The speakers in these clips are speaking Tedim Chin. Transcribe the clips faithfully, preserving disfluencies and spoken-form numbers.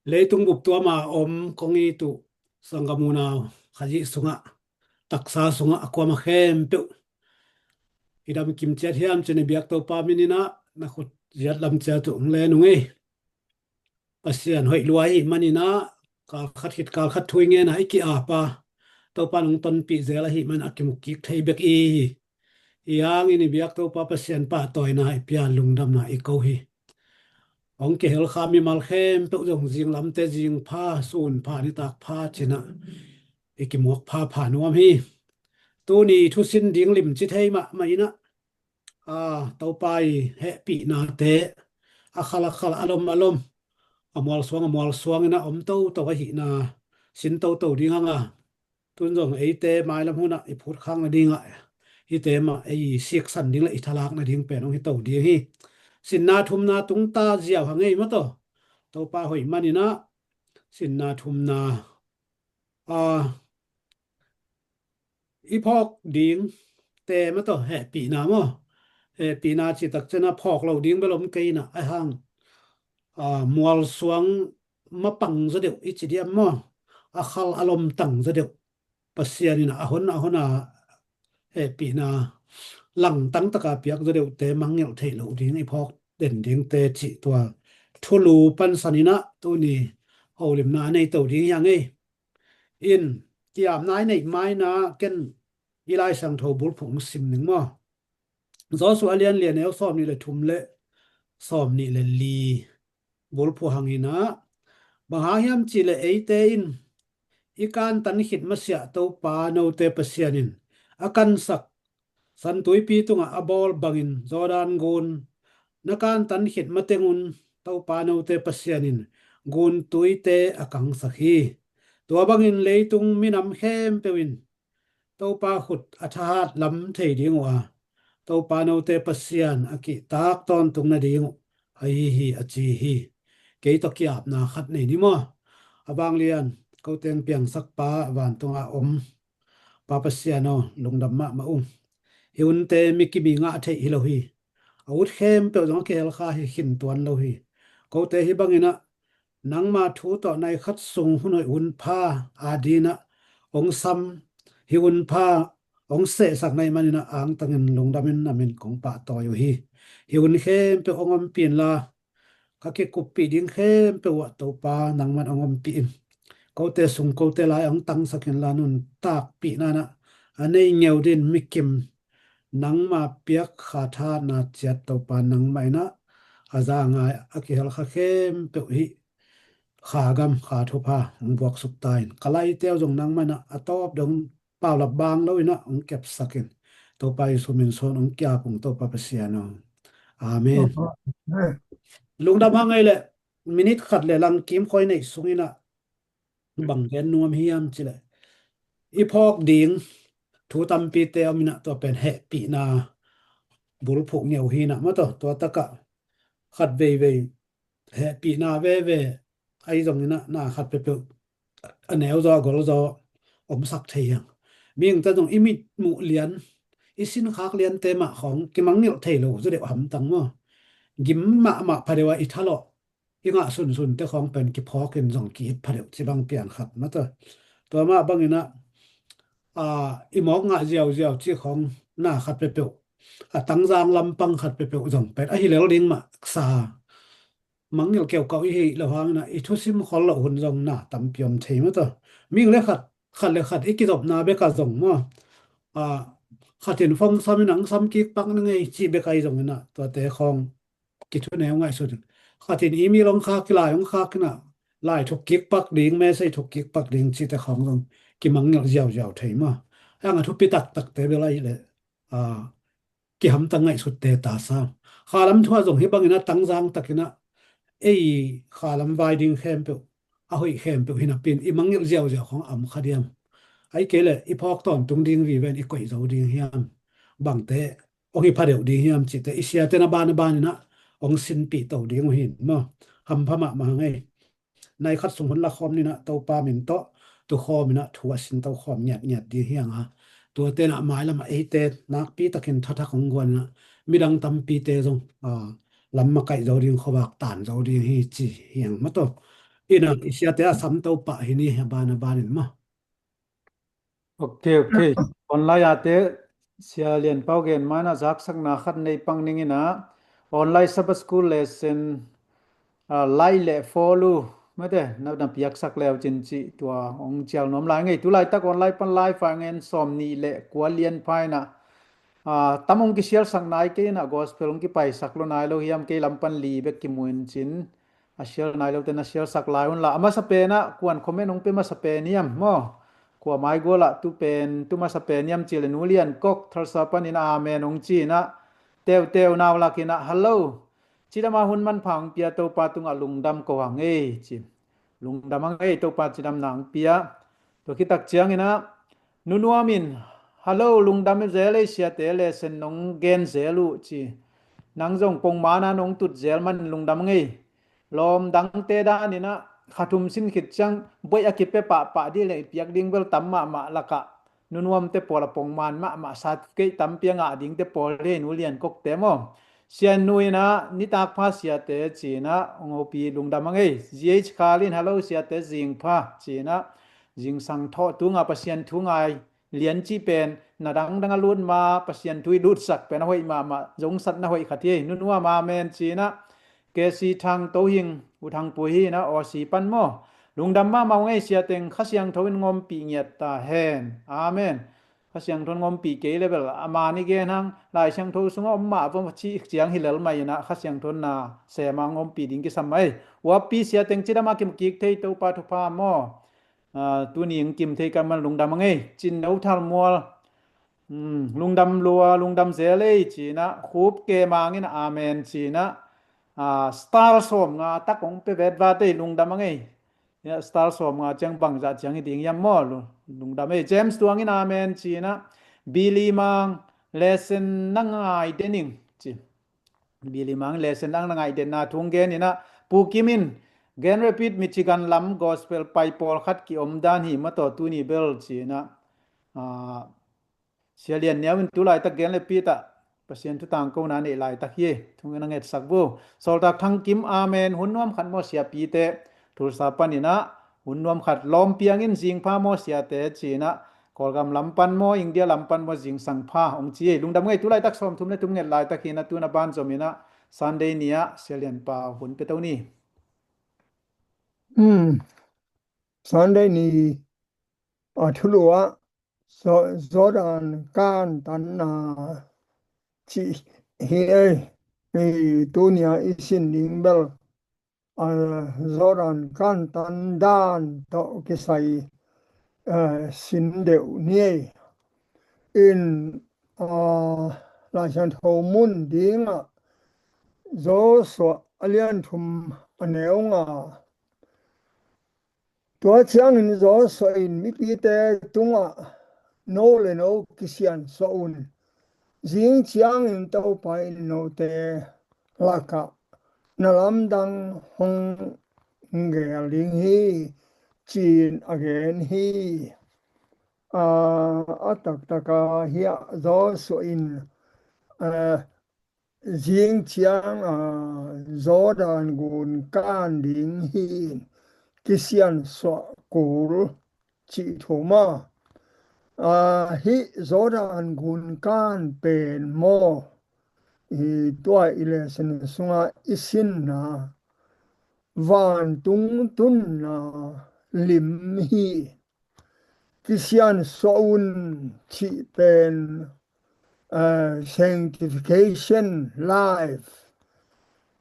Leitung bup tuama om kong it uh sanggam unau Khazih sungah, taksa sungah a kuama khempeuh i dam kim ciat hiam cin i biak Topa mininah na khut ziat lam ciat uh hong len ung ei. Pasian hoih lua ahih maninah kal khat khit kal khat thu i ngenah i ki-apa Topa nong tonpih zel ahih man a kimu kik thei bek i hi. Hi hangin i biak Topa Pasian pahtawina i pia lungdamna i ko hi. Hong kihel kha mimal khempeuh zong zinglamte zing pha, sun pha, nitak pha cinah i kimuak phapha nuam hi. Tuni thusin ding limci thei mahmah inah a, Topa i hehpihnate a khal a khal, a lom a lom, a mualsuang a mualsuang inah om toto ahihna sin toto ding hanga, tun zong eite mailam hunah i phutkhak nadingah hite mah ei siksan ding le i thalak nading pen hong hi to ding hi. Sinna thumna tungta ziau hang ei mataw. Topa hoih maninah sinna thumna a, i phawk ding te mataw, hehpihna maw? Hehpihna citak cianah phawk lo ding bel om kei inah a hang, a, mualsuang mapang zaw deuh i ci diam maw? A khal a lomtang zaw deuh Pasian inah a hon a hona hehpihna langtang taka piak zaw deuhte mangngilh theih loh ding i phawk den dingte cih tua thulu pansan inah tuni holimna a nei to ding hi hang ei. In, ki-apna i neih maina ken i Lai Siangtho bulphuh hong sim ning maw? Joshua a lian lian neu sawm nih le thum le sawm nih le li bulphuh hang inah, bang hang hiam cihleh eite in i kantan khit masiah Topa note Pasian in a kansak San Tuipi tungah a bawl bangin Jordan gun na kantan khit matengun Topa note Pasian in gun tuite a kangsak hi. Tua bangin leitung minam khempeuh in Topa khut a thahat lam thei ding uh a, Topa note Pasian a kihtak tawntung nading uh ahi hi, a ci hi. Kei tawh ki-apna khat nei ni maw? A vanglian ko teng piangsak Pa, vantunga om Pa Pasian aw, lungdam mahmah ung. Hi hunte mi kimi ngah theih hi lo hi. A ut khempeuh zong a kihel kha hi khin tuan lo hi. Kote hi banginah nangma thu tawh nai khat sung hun hoih hun pha a dinah hong sam, hi hun pha hong sehsak na hih maninah angtangin lungdamin namin kong pahtawi uh hi. Hi hun khempeuh hong ompih inla, ka kikuppih ding khempeuh ah Topa nangman hong ompih in. Kote sung kote lai hong tangsak inla, nuntakpihna inah a nei ngeu din mikim nangma piak kha thahatna ciat Topa nangmah inah a za ngai a kihel kha khempeuh hih kha gam kha thupha hong buaksuk ta in. Ka laite uh zong nangmah inah a tawp dong paulap bang lo inah hong kepsak in. Topa Jesu min suan hong ki-ap ung Topa Pasian aw. Amen. Amen. Lungdam hang ei leh minit khat le lang kim khawi neih sung inah bang gen nuam hiam cihleh i phawk ding thu tampite om inah tua pen hehpihna bulphuh ngeu hi inah maw taw, tua takah khat veivei hehpihna veve ahi zong inah na khat peuhpeuh a neu zaw a gol zaw omsak thei hiang. Mihingte zong i mitmuh lian, i sinkhak liante mah khawng kimangngilh thei lo zaw deuh hamtang maw? Gim mahmah phadeuh ah i thalawh i ngah sunsunte khawng pen kiphawkin zong ki-it phadeuh ci bang pian khat maw taw. Tua mah banginah a, i mawk ngah ziauziau ci khawng na khat peuhpeuh, a tangzang lampang khat peuhpeuh zong pen ahi lel ding mah sa mangngilh keukauh i hih loh hanginah i thusim khol loh hun zong na tampi om thei maw taw. Mihing le khat, khat le khat i kizopna bekah zong maw, a, khat in phone sam inah hong sam kik pak ning ei cih bek ahi zonginah tuate khawng kithuneu ngaihsut in. Khat in email hong khak, kilai hong khak inah lai thuk kik pak ding, message thuk kik pak ding cihte khawng zong kimangngilh ziauziau thei maw? Hang a thupi taktakte bel ahih leh a, kihamtang ngaihsutte ta sam. Khalam thu ah zong hih bangin a tangzang takin ah ei khalam vai ding khempeuh, a hoih khempeuh hi napi in i mangngilh ziauziau khawng a om kha diam? Ahih kei leh i phawk tawntung ding vive in i koih zo ding hiam? Bangte hong hi phadeuh ding hiam cihte i siate na ban a ban in ah hong sinpih to ding uh hi maw? Hampha mahmah hang ei. Nai khat sung hun la khawm ni in ah Topa min tawh tukhawm in ah thu a sinto khawm ngiatngiat ding hi hang a, tuate in ah mailam ah eite nakpi takin thathak hong guan in ah midang tampite zong, aa, lam makaih zo ding, khuavak tan zo ding hi ci hi hang maw taw. Ina i siate a samto pah hi ni a ban a ban in maw. Ok, ok. Online ate Sia Lian Pau gen mana zaksakna khat nei pang ning ina online Sabbath school lesson, ah, lai le follow mate na, na piaksak leu cin ci tua ong cial nuam lai ngei. Tu laitak online pan live a ngen sawm nih le kua lian pha ina, ah, tam ong kisialsak nai kei ina gospel ong kipaisak lo nai lo hiam kei lam pan li bek kimu in cin a sial nai lote na sialsak lai un la a masa pen ah kuan comment ong pe masa pen hiam maw? Kua mai gual ah tu pen tu masa pen hiam ci le nu Lian Kok Thalsa panin amen ong ci ina teuteu nau lak ina hello. Cidam a hun manpha ong pia Topa tungah lungdam ko hang ei ci. Lungdam hang ei Topa cidam na ong pia. Tua kitak ciang ina nunuam in hello lungdam zel ei siate lesson nong gen zel uh ci. Nang zong pongmana nong tut zel man lungdam hang ei. Lawm dangte danin ah kha thum sin khit ciang boih a kipia pahpah dih le i piak ding bel tam mahmah lakah nunuamte pawl a pongman mahmah certificate tampi a ngah dingte pawl hi nu Lian Kokte maw? Sian nu ina nitak pha siate ci ina ong hopi lungdam hang ei. G H Khalin hello siate zing pha ci ina zingsang thawh tunga Pasian thu ngai lian ci pen na dangdang a lut ma Pasian thu i lutsak pen a hoih mahmah zongsatna hoih khat hi ei. Nunuam amen ci ina K C Thang Tohing U Thang Pui hi ina Aussie pan maw? Lungdam mahmah ung ei siateng Kha Siangtho in ngompih ngiat ta hen. Amen. Kha Siangtho in ngompih kei le bel a man i gen hang Lai Siangtho sungah om mah vo ci ciang hi lel mah ina Kha Siangtho in na sema ngompih ding kisam mah ei. Uapi siateng cidam a kim kik thei Topa thupha maw? Ah, tuni ong kim thei ka man lungdam hang ei. Cin no thal mual. Hmm, lungdam lua lungdam zel ei ci ina khup ke mang ina amen ci ina, ah, star sawm nga tak ong pe vet vat ei lungdam hang ei. Ya star sawm nga ciang bangzah ciang hi ding hiam maw? Lu-, lungdam ei. James Tuang in amen ci ina Billy Mang lesson na ngai dening ci. Billy Mang lesson ang na ngaih denna thu ong gen ina Pu Kim in Grand Rapids Michigan lam gospel pai pawlkhat kiom dan hi mataw tuni bel ci ina, ah, Sia Lian Neu in tu laitak Grand Rapids ah Pasian thu tangkona neih laitak hi. Thu ong na ngetsak vo. Sawltak Thang Kim amen hun nuam khat maw siapite Tulsa pan ina hun nuam khat lawm piang in zing pha maw siate ci ina Kawlgam lam pan maw India lam pan maw zingsang pha ong ci ei. Lungdam hang ei tu laitak sawm thum le thum nget laitak hi ina tuna ban zom ina Sunday ni ah Sia Lian pa hun pe to ni. Hmm. Sunday ni a thulu ah Zo-, Jordan kan tanna ci hi ei. Ei tuni a i sin ding bel a Jordan kan tan dan tawh kisai, eh, sin deuh ni ei. In, ah, Lai Siangtho mun dingah Joshua a lian thum a neu nga. Tua ciangin Joshua in mipite tungah no le no kisiansuah un. Zing ciangin Topa in note lakah na lamdang hong gel ding hi ci-in a gen hi. A, a taktaka hiah Joshua in, a, zing ciang, a, Jordan gun kan ding hi kisiansuah kul cih thu maw? A, hih Jordan gun kan pen maw? I tua i lesson sungah i sinna vantung tunna lim hi. Kisiansuah un cih pen, eh, sanctification life.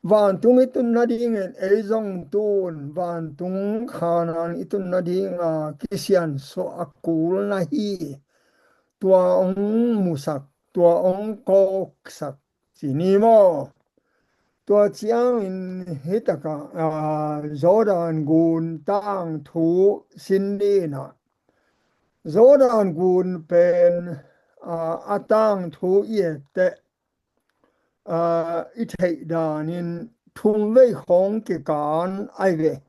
Vantung i tun nadingin ei zong tun vantung Khanaan i tun nadinga kisiansuah a kul na hi. Tua ong musak, tua ong kawksak ci ni maw? Tua ciangin hitakah, a, Jordan gun tangthu sin dinah Jordan gun pen, a, a tangthu i etteh, a, i theih danin thum vei khawng kikan ai ve.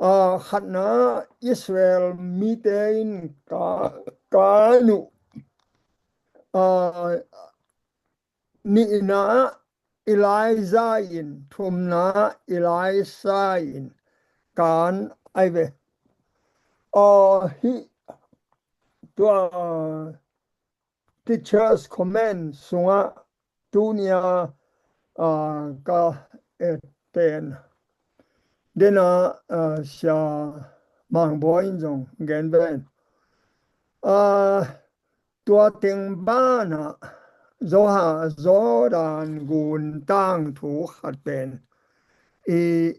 A, khatna Israel mite in ka, kan uh, a, nihna Elijah in, thumna Elisha in, Kan ai ve. Aw, hih tua Teachers Comment sungah tunia, ah, ka et pen dena, ah, Sia Mang Bawi in zong gen ven. Ah, tua teng banah Johan, Jordan gun tangthu khat pen i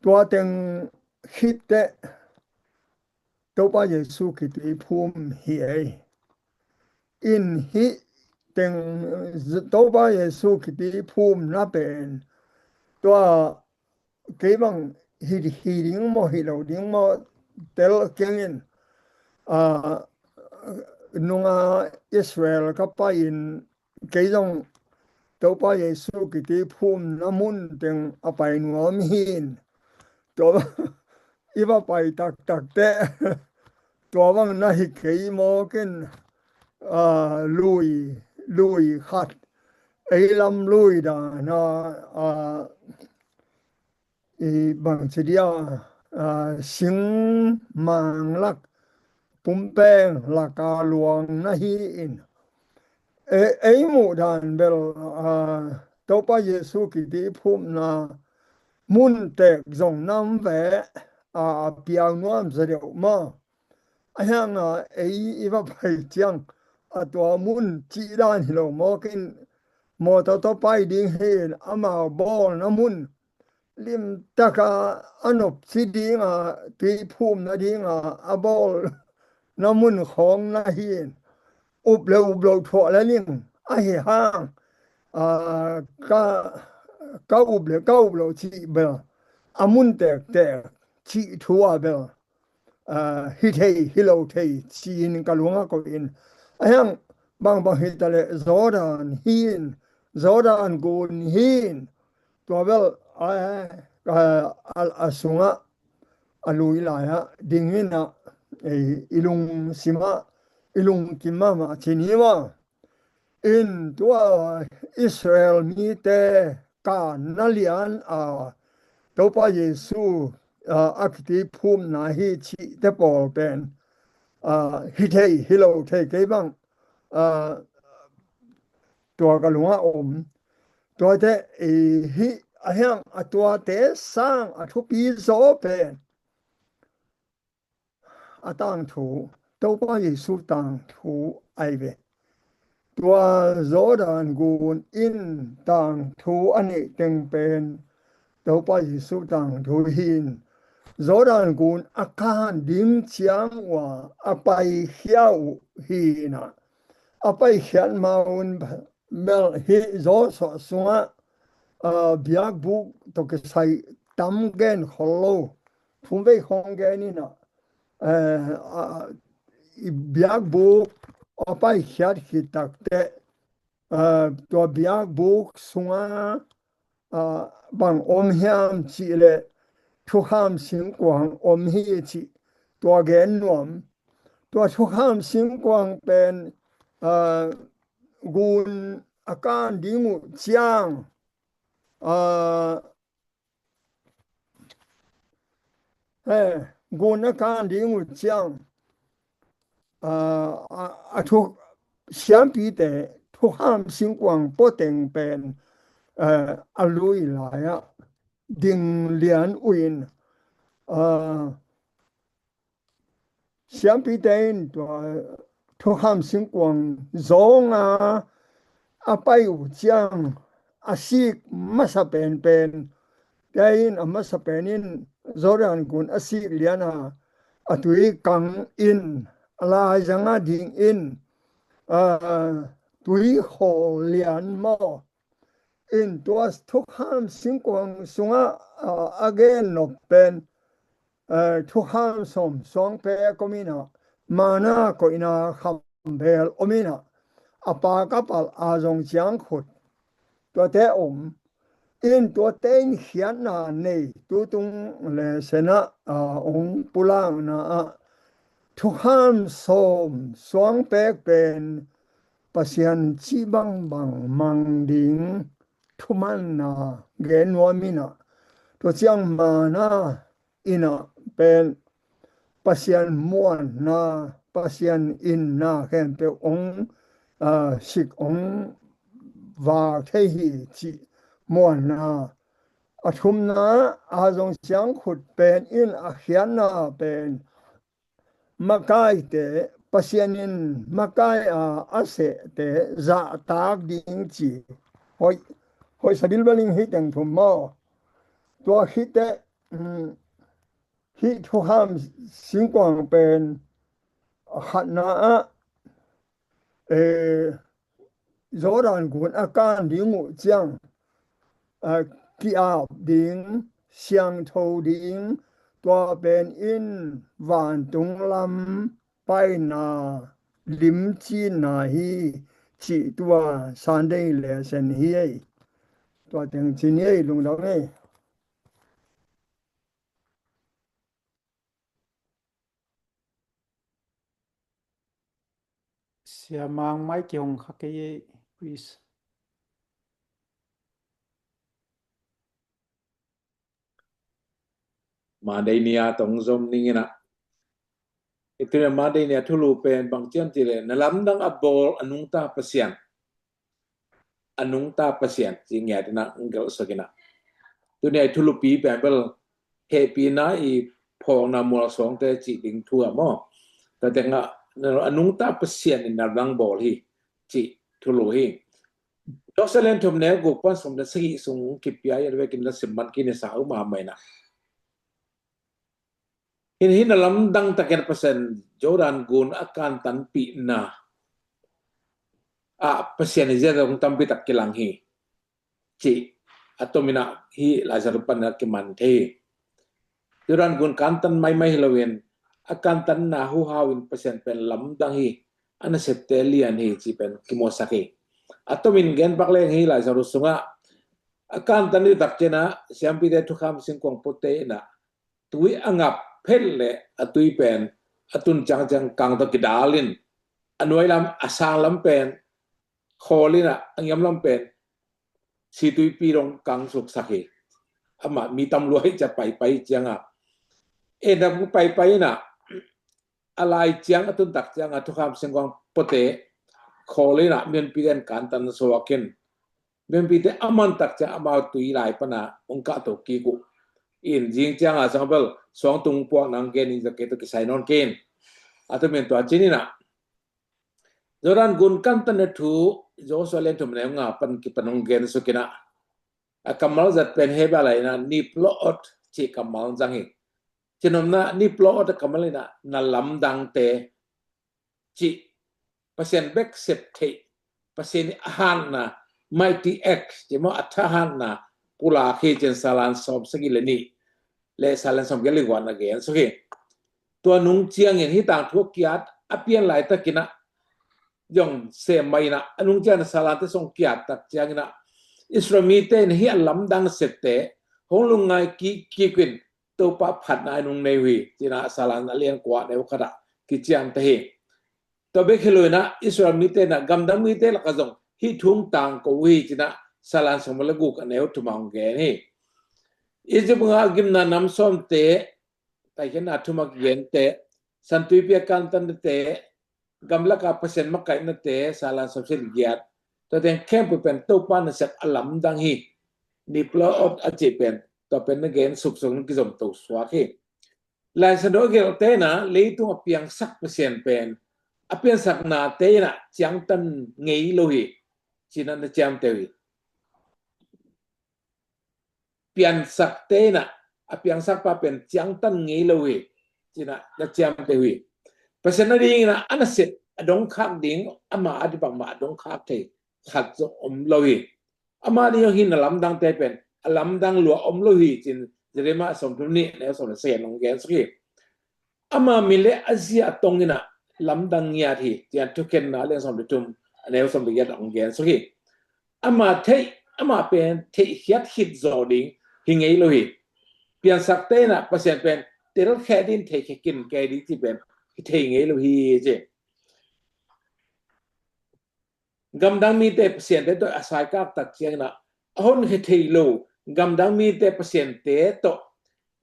tua teng khit teh Topa Jesu kituiphum hi ei. In hih teng Topa Jesu kituiphumna pen tua kei bang hi, hi ding maw, hi lo ding maw, tel keng in, ah, nunga Israel ka pai in, kei zong Topa Jesu kituiphumna mun teng a pai nuam hi in. Tua bang i va pai taktak teh tua bang na hi kei mawk in, ah, lui, lui khat, ei lam lui dan a, ah, i bangci dia, ah, sing mang lak, pumpeng laka luang na hi in, e-, ei muh dan bel, ah, Topa Jesu kituiphumna mun tek zong nam ve, ah, a piau nuam zaw deuh maw. A hianga ei i va pai ciang a tua mun cih dan hi lo mawk in, mawtaw tawh pai ding hi in, amau bawlna mun limtaka a nopci dinga, tuiphumna dinga a bawlna mun khawng na hi in, up le up loh thuah le ling ahi hang, ah, ka, ka up le ka up loh cih bel, a mun tektek cih thu a bel, ah, hi thei, hi lo thei, ci-in ka lungah koih in. A hiang bangbang hi ta leh Jordan hi in, Jordan gun hi in, tua bel, a, a, a, a sungah, a lui lai-ah ding in ah, ei, i lungsim ah, i lungkim mahmah ci ni maw. In tua Israel mite kanna lian a Topa Jesu, ah, a kituiphumna hi cihte pawl pen, ah, hi thei, hi lo thei kei bang, ah, tua ka lungah om. Tuate, eh, hih a hiang a tuate sang a thupi zaw pen a tangthu, Topa Jesu tangthu ai ve. Tua Jordan gun in tangthu a neih teng pen Topa Jesu tangthu hi in, Jordan gun a kan ding ciang uh a, a paikhia uh hi in ah, a paikhiat ma un bel hih Joshua sungah, ah, biakbuk tawh kisai tam gen khol lo, thumvei khawng gen in ah, eh, ah, i biakbuk a paikhiat khit takteh, ah, tua biakbuk sungah, ah, bang om hiam cih leh thukham singkuang om hi cih tua gen nuam. Tua thukham singkuang pen, ah, gun a kan ding uh ciang, ah, he, gun a kan ding uh ciang, ah, a, a thu, siampite thukham singkuang pua teng pen, ah, a lui lai-ah ding lian uh in, ah, siampite in tua thukham singkuang zawnga a pai uh ciang a sik masa penpen, tua in a masa pen in Jordan gun a sik lian a, a tui kang in, a laizangah ding in, ah, tui khawl lian maw. In tua thukham singkuang sungah, ah, a gen nop pen, eh, thukham sawm suang pek om in ah, manna koihna khambel om in ah, a pak a palh a zong ciangkhut, tuate om. In tuate in khiatna nei, tutung lesson ah, ah, hong pulakna ah thukham sawm suang pek pen Pasian cih bangbang mang ding thumanna gen nuam in ah, Tua ciang mana in ah pen Pasian muanna, Pasian inna khempeuh hong, ah, sik hong vak thei hi cih muanna. A thumna ah zong Siangkhut pen in a khiatna pen makaite, Pasian in makai a a sehte zahtak ding ci. Hoih, hoih sabilbaling hi teng thum maw. Tua khit teh, um, hih thukham singkuang pen a khatna ah, eh, Jordan gun a kan ding uh ciang, a ki-ap ding, siangtho ding, tua pen in vantung lam paina limcinna hi cih tua Sunday lesson hi ei. Tua teng ci ni ei, lungdam ei. Siamang mai kihong kha kei ei, please. Monday ni a tong zom ning in ah. I tuni a Monday ni a thulu pen bang ci hiam cih leh na lamdang a bawl a nungta Pasian. A nungta Pasian ci ngiat in ah, ngelh sak in ah. Tuni a i thulupi pen bel hehpihna i phawkna mualsuangte cih ding thu ah maw. Tua teng ah a nungta Pasian in na lamdang bawl hi cih thulu hi. Joshua lian thum neu guk pan sawm le sagih sung kipia i a vekin na sim man khin i sa uh mahmah in ah. Hih, hih na lamdang takin Pasian Jordan gun a kantanpihna ah Pasian i zia zong tampi tak kilang hi cih a tomin ah hih Laisiangtho pan a kiman thei hi. Jordan gun kantan maimai hi loin a kantanna huhau in Pasian pen lamdang hi, a nasepte lian hi cih pen kimusak hi. A tomin gen pak leng hih Laisiangtho sungah a kantan i tak ciang ah siampite thukham singkuang puate in ah tui a ngap phet leh a tui pen a tun ciangciang kang tawh kidal in a nuai lam, a sang lam pen khawl in ah a ngiam lam pen situipi dong kang suksak hi. Amah mi tam lua hi cia paipai ciang ah, en a paipai in ah a lai ciang a tun tak ciang ah thukham singkuang puate khawl in ah mihonpite in kantan suak in, mihonpite a man tak ciang amau tui lai pan ah hong kahto kik uh. In zing ciang ah sang bel suangtung puak nang gen in za kei tawh kisai nawn kei in. A tomin tua ci ni in ah Jordan gun kantanna thu Joshua lian thum neu nga pan kipan hong gen suk in ah, a kammal zat pen Hebrew lai in ah niploot cih kammal zang hi. Cinopna niploot a kammal in ah na lamdangte cih, Pasian bek sep theih, Pasian i a hatna, mighty act cih maw, a thahatna pulak hi cin Salan sawm sagih le nih le Salan sawm giat le guan a gen suk hi. Tua nung ciangin hih tangthu a kiat a pian laitakin ah zong sem mah in ah, a nung ciangin ah Salante sawng kiat tak ciangin ah Israel mite in hih a lamdang septe hong lungngai kik kik in Topa phatna in hong nei uh hi cin ah Salan a lian kua neu khat ah kiciamteh hi. Tua bek hi lo in ah Israel mite in ah gamdang mite lakah zong hih thu hong tangko uh hi cin ah Salan sawm le guk a neu thum ah hong gen hi. Egypt gam a gimna nam sawmte, taikhiatna thum a kigente, Santuipi a kantanate, gamlak a Pasian makaihnate, Salan sawm sagih le giat, tua teng khempeuh pen Topa nasep a lamdang hi. Niploot a cih pen tua pen na gen suksuk in kizomto suak hi. Laisiangtho a gelhte in ah leitung a piangsak Pasian pen a piansaknate in ah ciangtan ngei lo hi cin ah na ciamteh uh hi. Piansakte in ah a piangsakpa pen ciangtan ngei lo hi cin ah na ciamteh uh hi. Pasian a dingin ah a nasep a dongkhak ding, ama a ding bangmah a dongkhak thei khat zong om lo hi. Ama ding zong hih na lamdangte pen a lamdang lua om lo hi cin Jeremiah sawm thum nih neu sawm le sagih ah hong gen suk hi. Ama min le a zia a tong in ah lamdang ngiat hi cin Thukhenna lian sawm le thum a neu sawm le giat ah hong gen suk hi. Ama theih, ama pen theihkhiat khit zawh ding hi ngei lo hi. Piansakte in ah Pasian pen telkhiat ding, theihkhiat khin kei ding cih pen hi thei ngei lo hi ci. Gamdang mite Pasiante tawh a saikak tak ciangin ah a honkhia thei lo, gamdang mite pasiante tawh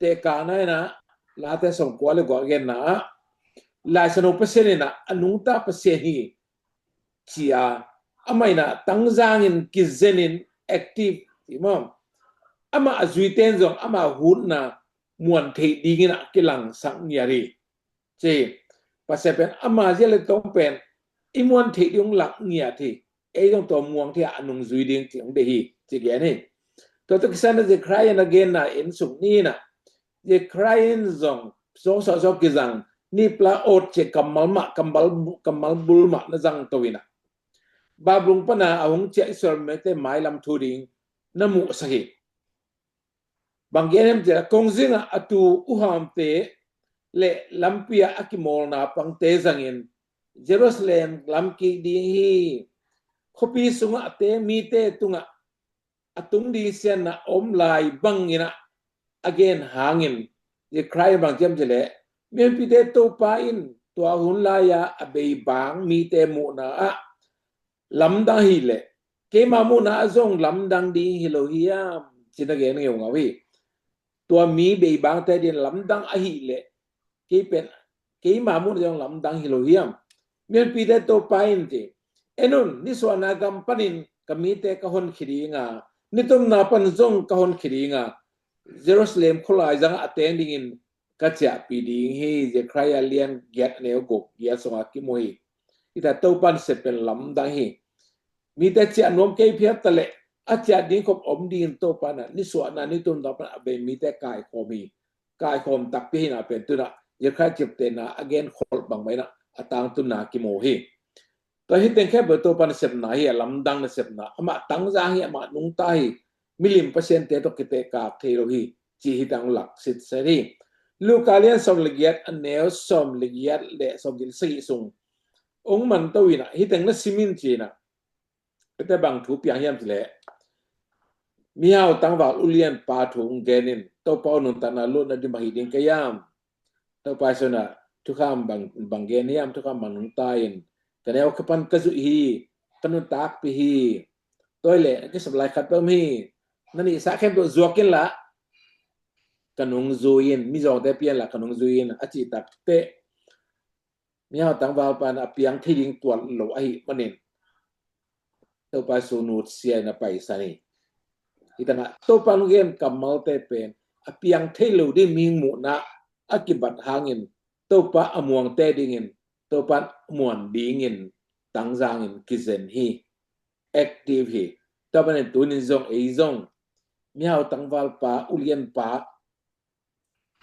tehkakna in ah, Late sawmkua le kua genna ah, Laisano Pasian in ah a nungta Pasian hi ci-a, amah in ah tangzangin kizenin active, ti maw, amah a zuite in zong amah hutna muan theih dingin ah kilangsak ngiat hi. Ci, Pasian pen ama zia le tong pen i muan theih ding hong lak ngiat hi. Ei zong tua muang thei a nung zui ding ci hong deih hi ci gen hi. Tua tawh kisai in ah Zechariah in a genna en suk ni in ah, Zechariah in zong sawsawsawk kizang, ni pla awt ci kammal mah, kammal, kammal bul mah na zang to in ah, Babylon pan a hong ciah Israel mite mailam thu ding na muhsak hi. Bang gen hiam cih leh, kongzing ah a tu uhamte le lampi ah a kimawlna pangte zangin Jerusalem lam kik ding hi. Khuapi sungah te mite tungah a tung ding siatna om lai bangin ah a gen hangin, Zechariah bang ci hiam cih leh, mihonpite Topa in tua hun lai-a a beibang mite muhna ah lamdang ahih leh keima muhna ah zong lamdang ding hi lo hiam, ci-in a gen ngeungau hi. Tua mi beibangte adingin lamdang ahih leh kei pen, keima muhna ah zong lamdang hi lo hiam? Mihonpite Topa in, ci, en un, nisuahna gam panin ka mite ka honkhia ding a, nitumna pan zong ka honkhia ding a, Jerusalem khualai zangah a teng dingin ka ciahpih ding hi. Zechariah lian giat, a neu guk, giat sungah kimu hi. Hita Topa nasep pen lamdang hi. Mite ciah nuam kei phial ta leh a ciah ding khop om dingin Topa in ah nisuahna, nitumna pan a bei mite kaikhawm hi. Kaikhawm takpi ahihna pen tu-in ah Zechariah ciaptehna a gen khol bangmah in ah a tangtunna kimu hi. Tua hi teng khempeuh Topa nasepna hi, a lamdang nasepna, amah tangzang hi, amah nungta hi, milim pasiante tawh kitehkak thei lo hi, ci hi tang lak sitset hi. Luka lian sawm le giat, a neu sawm le giat le sawmnih le sagih sung hong manto in ah hi teng na sim in, ci-in ah, eite bang thu piang hiam cih leh, mihau tangval ulianpa thu hong gen in, Topa aw, nuntakna lutna dim ahi ding ka hiam? Topa Jesu in ah thukham bang, bang gen hiam? Thukham bang nungta in, ka neu ka pan ka zuih hi, ka nuntakpih hi. Tua hi leh a kisap lai khat peuh om hi. Na neihsa khempeuh zuak inla, ka nung zui in, mizawngte pia inla ka nung zui in, a cih takteh mihau tangvalpa in a piang thei ding tuat lo ahih manin Topa Jesu nusia in a paisan hi. Hi tangah Topa hong gen kammalte pen a piang thei lo ding mihing muhna a kibat hangin Topa a muangte dingin, Topa muan dingin tangzangin kizen hi. Active hi. Tua panin tunin zong ei zong mihau tangvalpa, ulianpa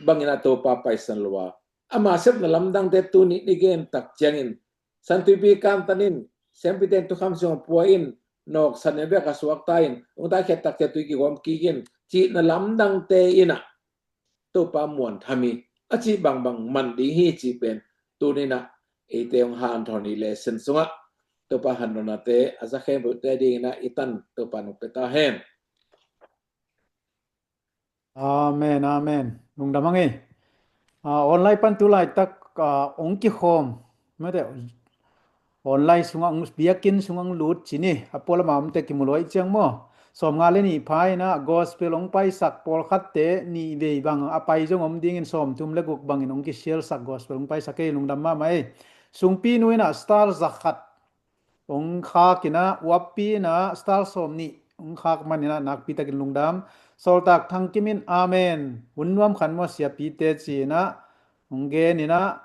bangin ah Topa paisan lo a, ama sepna lamdangte tuni i gen tak ciangin, Santuipi kantanin, siampite in thukham sungah pua in, nawksan in, bek a suakta in, hong taikhiat tak ciang tui kigawm kik in, cihna lamdangte in ah Topa muan tham hi, a cih bangbang man ding hi cih pen tuni in ah eite hong hanthawn hi. Lesson sungah Topa hanthawnate a za khempeuhte dingin ah i tan Topa in hong pia ta hen. Amen, amen. Lungdam hang ei. Ah, online pan tu laitak, ah, hong kikhawm, mate, online sungah, hong biakinn sungah hong lut ci ni, a pualam a omte kimu lo ahih ciang maw. Sawmnga le nih pha in ah gospel hong paisak pawlkhatte nih vei bang a pai zong om dingin sawmthum le guk bangin hong kisialsak gospel hong paisak ei, lungdam mahmah ei. Sungpi nu in ah star zakhat hong khak in ah, uappi in ah star sawmnih hong khak man in ah nakpi takin lungdam. Sawltak Thang Kim in amen. Hun nuam khan maw siapite ci in ah hong gen in ah,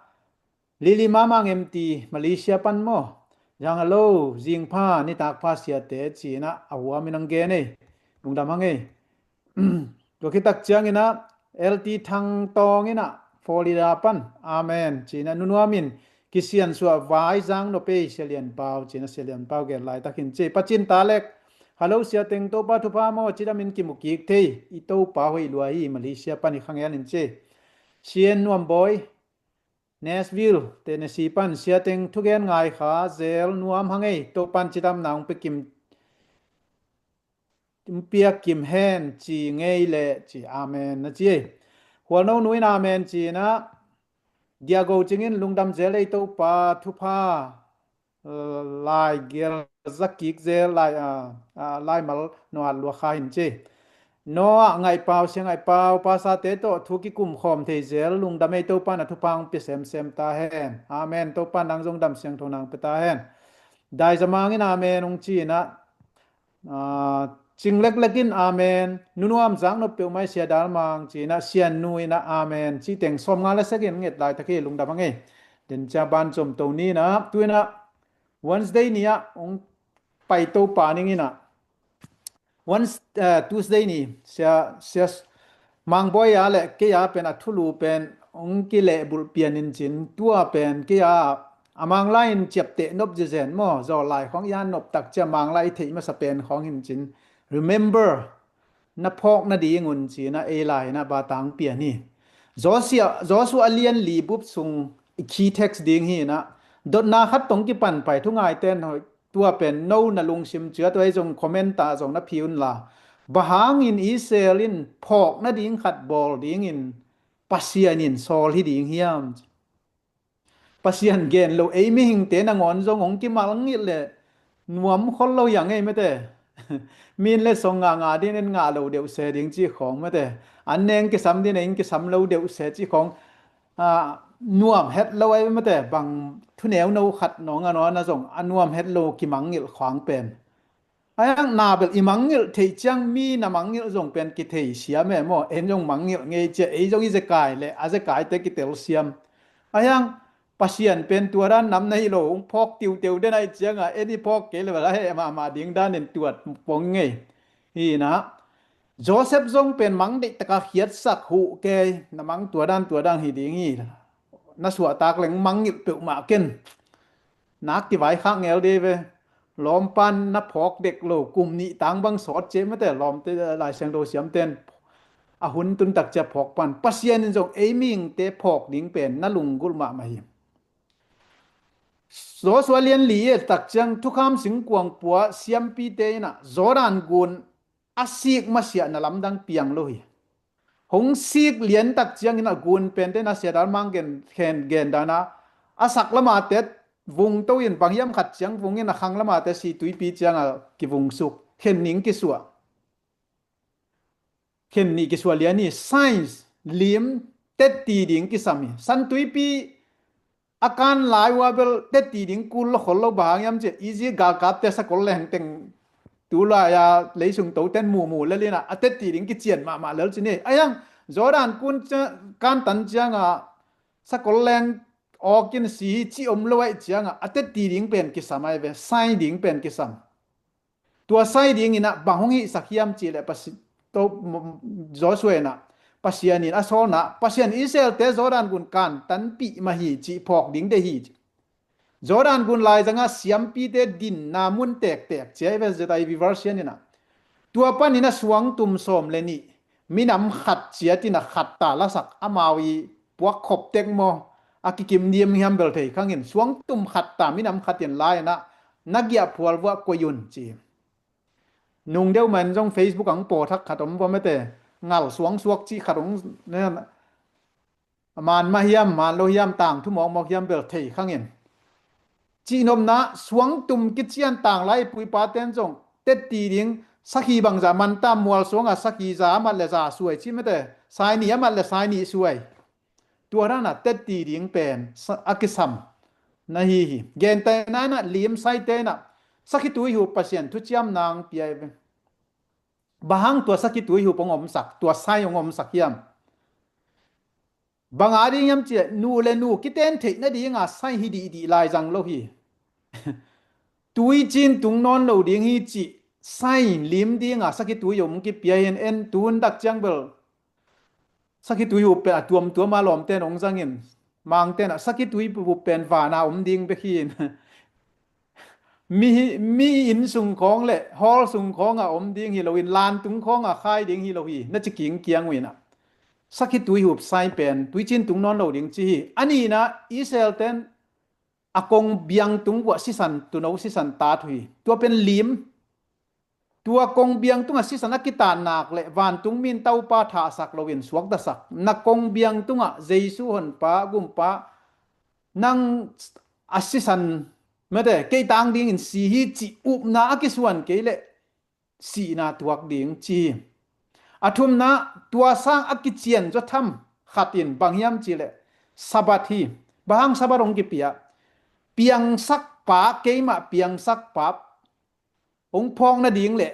Lili Mamang M T Malaysia pan maw, zang a lo, zingpha nitak pha siate ci in ah a huam in hong gen ei. Lungdam hang ei. Tua khit tak ciangin ah L T Thang Tawng in ah Florida pan amen ci in ah, nunuam in kisiansuah vai zang nop ei Sia Lian Pau ci in ah Sia Lian Pau gen laitak in ci. Pacin Ta Lek, hello Sia Teng, Topa thupha maw, cidamin kimu kik thei, i Topa hoih lua hi, Malaysia pan i khangen in ci. Sian Nuam Bawi, Nashville, Tennessee pan, Sia Teng, thugen ngai kha zel nuam hang ei, Topan cidamna hong pia kim, hong pia kim hen ci ngei leh ci, amen na ci ei. Hualno nu in amen ci in ah, Diago Cing in lungdam zel ei, Topa thupha lai gel za kik zel lai, ah, ah, laimal nuat lua kha in ci. Noah Ngaih Pau, Sia Ngaih Pau, pasate tawh thu kikum khawm thei zel, lungdam ei, Topa na thupha hong pia semsem ta hen. Amen. Topa nang zong dam siangtho nang pia ta hen. Dai Za Mang in amen hong ci inah, ah, Cing Leklek in amen, Nu Nuam Zak Nop Peuhmah, Sia Dal Mang ci inah, Sian Nu inah amen ci teng sawmnga le sek in nget laitak hi, lungdam a ngei. Den cia ban zom to ni inah, tu inah Wednesday ni ah hong pai to pa ning inah, Wednes-, eh, Tuesday ni, sia, sia, Mang Bawi a le kei a pen a thulu pen hong kilehbulh pian in cin, tua pen kei a a Mang lai in ciapteh nop zezen maw, zawl lai khawng i a nop tak cia Mang lai i theih masa pen khawng hin cin, remember, na phawk nading un ci inah ei lai inah ba tang pian hi. Joshua, Joshua lian li bup sung i key text ding hi inah, dotna khat tong kipan pai, thu ngaite in hoih, tua pen no na lungsim ciat uh ei zong comment ah zong na pia un la, bang hangin Israel in phawk nading khat bawl dingin Pasian in sawl hi ding hiam? Pasian gen lo ei mihingte nangawn zong hong kimangngilh le nuam khol lo hi a ngei mate. Min le song ngah ngah ding in ngah lo deuh se ding cih khawng mate. An neng kisam ding in kisam lo deuh se cih khawng, ah, nuam het lo ei mate. Bang thuneu no khat nawng a nawn a zong a nuam het lo kimangngilh khawng pen. Ahi hang na bel i mangngilh theih ciang mi na mangngilh zong pen kithei siam e maw. En zong mangngilh ngei cia, ei zong i zekai le a zekaite kitel siam. Ahi hang Pasian pen tua dan nam na hi lo, hong phawk tiuteu den ahih ciangah en i phawk kei le bel a heh mahmah ding dan in tuat pong ngei. Hi inah Joseph zong pen mang deih taka khiatsak huh kei, na mang tua dan tua dan hi ding hi. Na suahtak leng mangngilh peuhmah ken. Nak kivaikhak ngel dei ve. Lawmpan na phawk dek lo, kum nih tang bang sawt cia mate, lawmte Lai Siangtho siamten a hun tun tak cia phawk pan. Pasian in zong ei mihingte phawk ding pen na lunggulh mahmah hi. Joshua lian li et tak ciang Thukham Singkuang pua siampite inah Jordan gun a sik masiah na lamdang piang lo hi. Hong sik lian tak ciangin a gun pente na Sia Dal Mang gen, khen gen dana a sak lamate vung to in bang hiam khat ciang vung in a khang lamate si tuipi cianga kivung suk, khen ning kisuah. Khen nih kisuah lian hi, signs, lim, tetti ding kisam hi. San tuipi a kan lai ua bel tetti ding kul lo khol lo, bang hang hiam cih Egypt galkapte sakol leng teng tu lai a leisung toten mumu lel inah a tetti ding kician mahmah lel cin hi. Ahi hang Jordan kun cia-, kantan cianga sakol leng awk in si hi cih om lo ahih cianga a tetti ding pen kisam ahi ve, sign ding pen kisam. Tua sai ding inah bang hong hihsak hiam cih leh Pasi-, to, Joshua inah Pasian in a sawlna, Pasian Israelte Jordan gun kantanpih mah hi cih phawk ding deih hi. Jordan gun laizangah siampite dinna mun tektek cia i ve, Z I V version inah. Tua panin a suangtum sawm le nih minam khat ciatin a khat ta lasak, amau i puak khop tek maw, a kikim diam hiam bel thei khangin suangtum khat ta minam khat in lai inah na giahphual vuah koih un ci. Nung deuh man zong Facebook ang pawthak khat om vua mate, ngal suangsuak cih khat om, man mah hiam, man lo hiam, tang thu mawkmawk hiam bel thei khangin. Cihnopna suangtum kician tang lai i puipaten zong tetti ding sakhi bangza man tam, mual suanga sakhi za a mat le za suai cih mate, sai nih a mat le sai nih suai. Tua dana tetti ding pen sa-, a kisam na hi hi. Gentehna inah lim saite inah sakhi tuihup Pasian thuciam nang pia i ve. Bang hang tua sakhi tuihup hong omsak, tua sai hong omsak hiam? Bang a ding hiam cih leh nu le nu kiten theih nadinga sai hi dihdih laizang lo hi. Tuicin tung nawn lo ding hi cih sai lim dinga sakhi tuihup hong kipia hi in, en tun dak ciang bel sakhi tuihup pen a tuamtuam a lawmten hong zangin, Mangten ah sakhi tuihup pen vana om ding bek hi in. Mi, mi inn sung khawng le hall sung khawngah om ding hi loin, lan tung khawngah khai ding hi lo hi, na ci kingkiang uh inah. Sakhi tuihup sai pen tuicin tung nawn lo ding ci hi. A nihna Israel ten a kong biang tung uah sisan, tuuno sisan tat uh hi. Tua pen lim. Tua kong biang tungah sisan a kitat nak le vantung min Topa thahsak loin suaktasak. Na kong biang tungah Jesu Honpa, Gumpa, nang a sisan mate, kei tang dingin si hi cih upna a kisuan kei leh sihna tuak ding ci hi. A thumna, tua sang a kician zaw tham khat in bang hiam cih leh Sabbath hi. Bang hang Sabbath hong kipia? Piangsak pa, keimah piangsak pa hong phawk nading le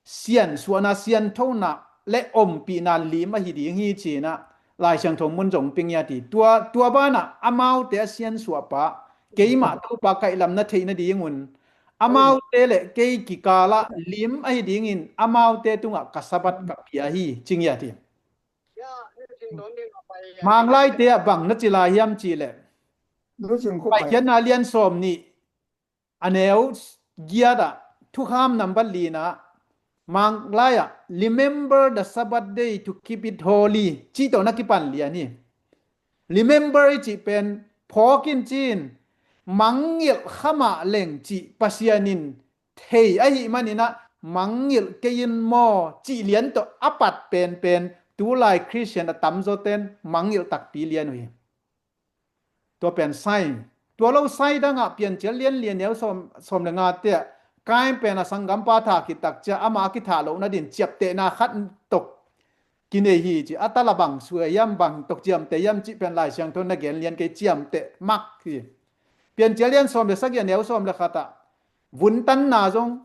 siansuahna, sianthona le ompihna lim ahi ding hi ci-in ah Lai Siangtho mun zong pia ngiat hi. Tua, tua banah amaute a siansuah pa, keimah Topa kaihlam na theih nadingun amaute le kei kikalah lim ahi dingin amaute tungah ka Sabbath ka pia hi, ci ngiat hi. Manglaite ah bang na ci lai hiam cih leh, Paikhiatna lian sawm nih, a neu giat ah, thukham nambat lina, Manglai ah, "Remember the Sabbath day to keep it holy," cih tawh na kipan lian hi. Remember i cih pen phawk in ci-in, mangngilh kha mah leng cih Pasian in thei ahih manin ah, mangngilh kei in maw cih lian tawh a pat penpen tulai Khristian a tamzawten mangngilh takpi lian uh hi. Tua pen sai. Tua lo sai dangah Piancil lian li a neu sawm, sawm le ngate ah, Kain pen a sanggampa thah khit tak ciang amah a kithah loh nadin ciaptehna khat tawh kinei hi ci. A tala bang suai hiam, bang tawh ciamteh hiam cih pen Lai Siangtho na gen lian kei, ciamteh mak hi. Piancil lian sawm le sagih a neu sawm le khat ah vuntanna zong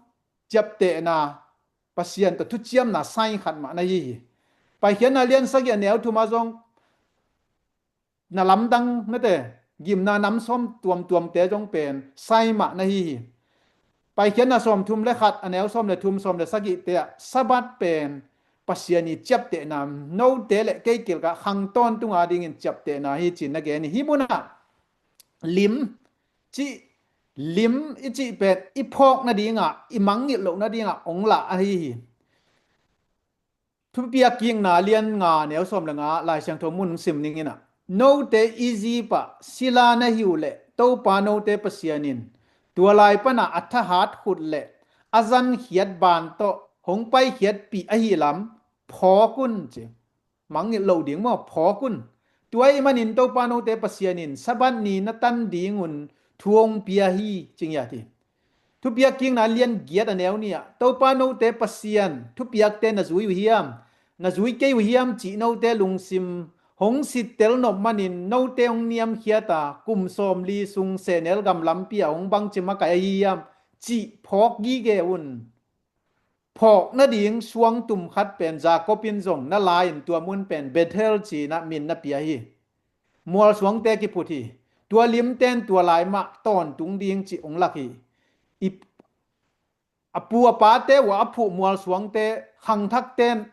ciaptehna, Pasian tawh thuciamna sai khat mah na hi hi. Paikhiatna lian sagih a neu thum ah zong na lamdang nate, gimna nam sawm tuamtuamte zong pen sai mah na hi hi. Paikhiatna sawm thum le khat, a neu sawm le thum, sawm le sagihte ah Sabbath pen Pasian i ciaptehna, note le kei kilkah khang tawntung a dingin ciaptehna hi ci-in na gen hi. Hih munah lim cih, lim i cih pen i phawk nadingah, i mangngilh loh nadingah hong lah ahi hi. Thupiak kikna lian nga, neu sawm le nga, Lai Siangtho mun sim ning in ah, "Note Egypt ah sila na hi uh leh Topa note Pasian in tua lai pana a thahat khut le a zankhiat ban tawh hong paikhiatpih ahi lam phawk un," ci. Mangngilh loh ding maw, phawk un. Tua ahih manin Topa note Pasian in Sabbath ni na tan dingun thu hong pia hi, ci ngiat hi. Thupiak kikna lian giat a neu nih ah, "Topa note Pasian thupiakte na zui uh hiam, na zui kei uh hiam cih note lungsim hong sittel nop manin note hong niamkhiat a, kum sawmli sung sehnel gam lampi ah hong bangci makaih ahi hiam cih phawk gige un." Phawk nading suangtum khat pen Jacob in zong na la-in tua mun pen Bethel ci-in ah min na pia hi. Mualsuangte kiphut hi. Tua limten tua lai mah tawntung ding cih hong lak hi. I, a pu a pate uh a a phuh mualsuangte, khangthakten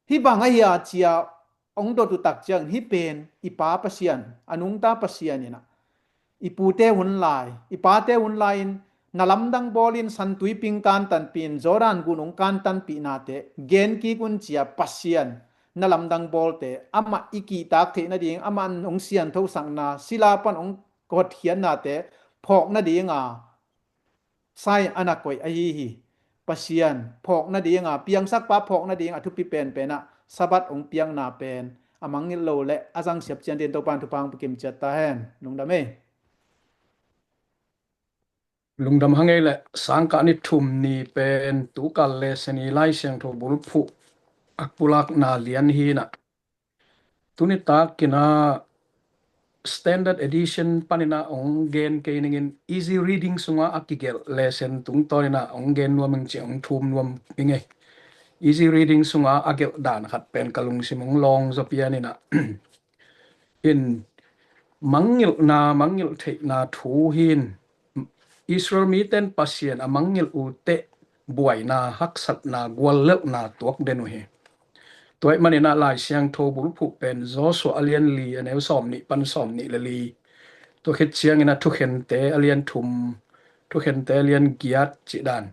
hih bang ahi a ci-a hong dot uh tak ciangin, hih pen i Pa Pasian, a nungta Pasian in ah, i pute hun lai, i pate hun lai-in na lamdang bawlin Santui Ping kantanpih in, Jordan gun hong kantanpihnate gen kik un ci-a Pasian na lamdang bawlte, amah i kihtak theih nading, amah hong sianthosakna, sila pan hong hotkhiatnate phawk nadinga sai a na koih ahi hi. Pasian phawk nadinga, piangsakpa phawk nadinga a thupi penpen ah Sabbath hong piakna pen a mangngilh lo le a zangsiap cian dingin Topa in thupha hong pia kim ciat ta hen. Lungdam ei. Lungdam hang ei le, sangkah ni thum ni pen tukal lesson i Lai Siangtho bulphuh a pulakna lian hi in ah, tuni takin ah Standard Edition panin ah hong gen kei ning in, Easy Reading sungah a kigelh lesson tungtawnin ah hong gen nuam ing ci-a hong thum nuam ing ei. Easy Reading sungah a gelh dan khat pen ka lungsim hong lawng zaw pian in ah, in, mangngilhna, mangngilh theihna thu hi in, Israel mite in Pasian a mangngilh uh teh buaina, haksatna, guallelhna tuak den uh hi. Tua ahih manin ah Lai Siangtho bulphuh pen Joshua a lian li, a neu sawm nih pan sawm nih le li. Tua khit ciangin ah Thukhente a lian thum, Thukhente a lian giat cih dan.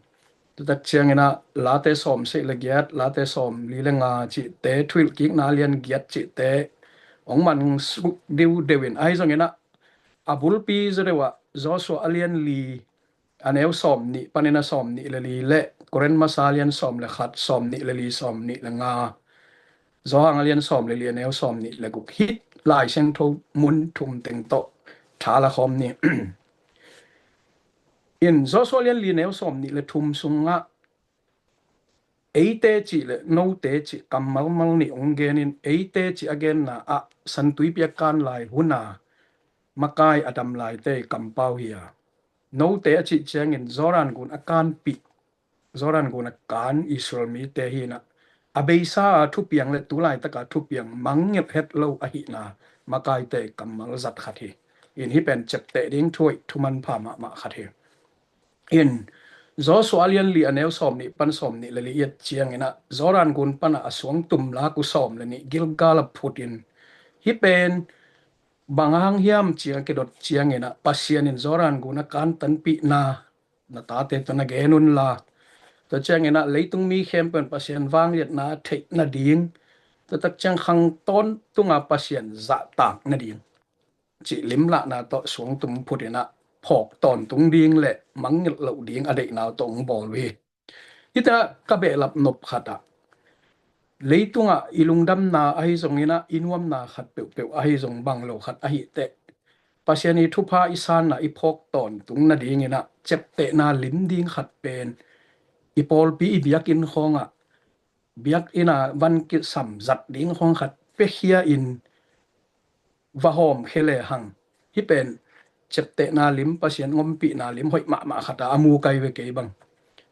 Tua tak ciangin ah Late sawm sagih le giat, Late sawm li le nga cihte, Thuhilhkikna a lian giat cihte hong man suk diudeu in, ahi zongin ah a bulpi zaw deuh ah Joshua a lian li, a neu sawm nih panin ah sawm nih le li le Korin masa a lian sawm le khat, sawm nih le li, sawm nih le nga, Johan a lian sawm le li, a neu sawm nih le guk, hih Lai Siangtho mun thum teng tawh tha la khawm ni. In, Joshua lian li, neu sawm nih le thum sungah Eite cih le note cih kammal mal nih hong genin, eite cih a genna ah Santuipi a kan lai huna makai a dam laite i kampau hi a, note a cih ciangin Jordan gun a kanpih, Jordan gun a kan Israel mite hi inah, a beisa a thupiang le tu laitaka thupiang mangngilh het lo ahihna makaite i kammal zat khat hi. In hih pen ciapteh ding thu hoih thu manpha mahmah khat hi. In Joshua a lian li a neu sawm nih pan sawm nih le li i et ciang inah, Jordan gun panah a suangtum lak uh sawm le nih Gilgal ah phut in, hih pen bang hang hiam ci-a kidot ciang inah, Pasian in Jordan gun a kantanpihna na tate tawh na gen unla, tua ciang inah leitung mi khempeuh in Pasian vangliatna a theih nading, tua tak ciang khang tawntunga Pasian zahtak nading cih limlahna tawh suangtum phut inah phawk tawntung ding le mangngilh loh ding a deihna uh tawh hong bawl uh hi. Hih teh ka behlap nop khat ah, leitungah i lungdamna ahi zong inah, i nuamna khat peuhpeuh ahi zong, bang lo khat ahi teh, Pasian i thupha i sanna i phawk tawntung nading inah ciaptehna lim ding khat pen i pawlpi i biakinn khawngah, biakinn a van kisam zat ding khawng khat piakhia in va hawmkhia lehang, hih pen ciaptehna lim, Pasian ompihna lim hoih mahmah khat a, a mu kai ve kei bang.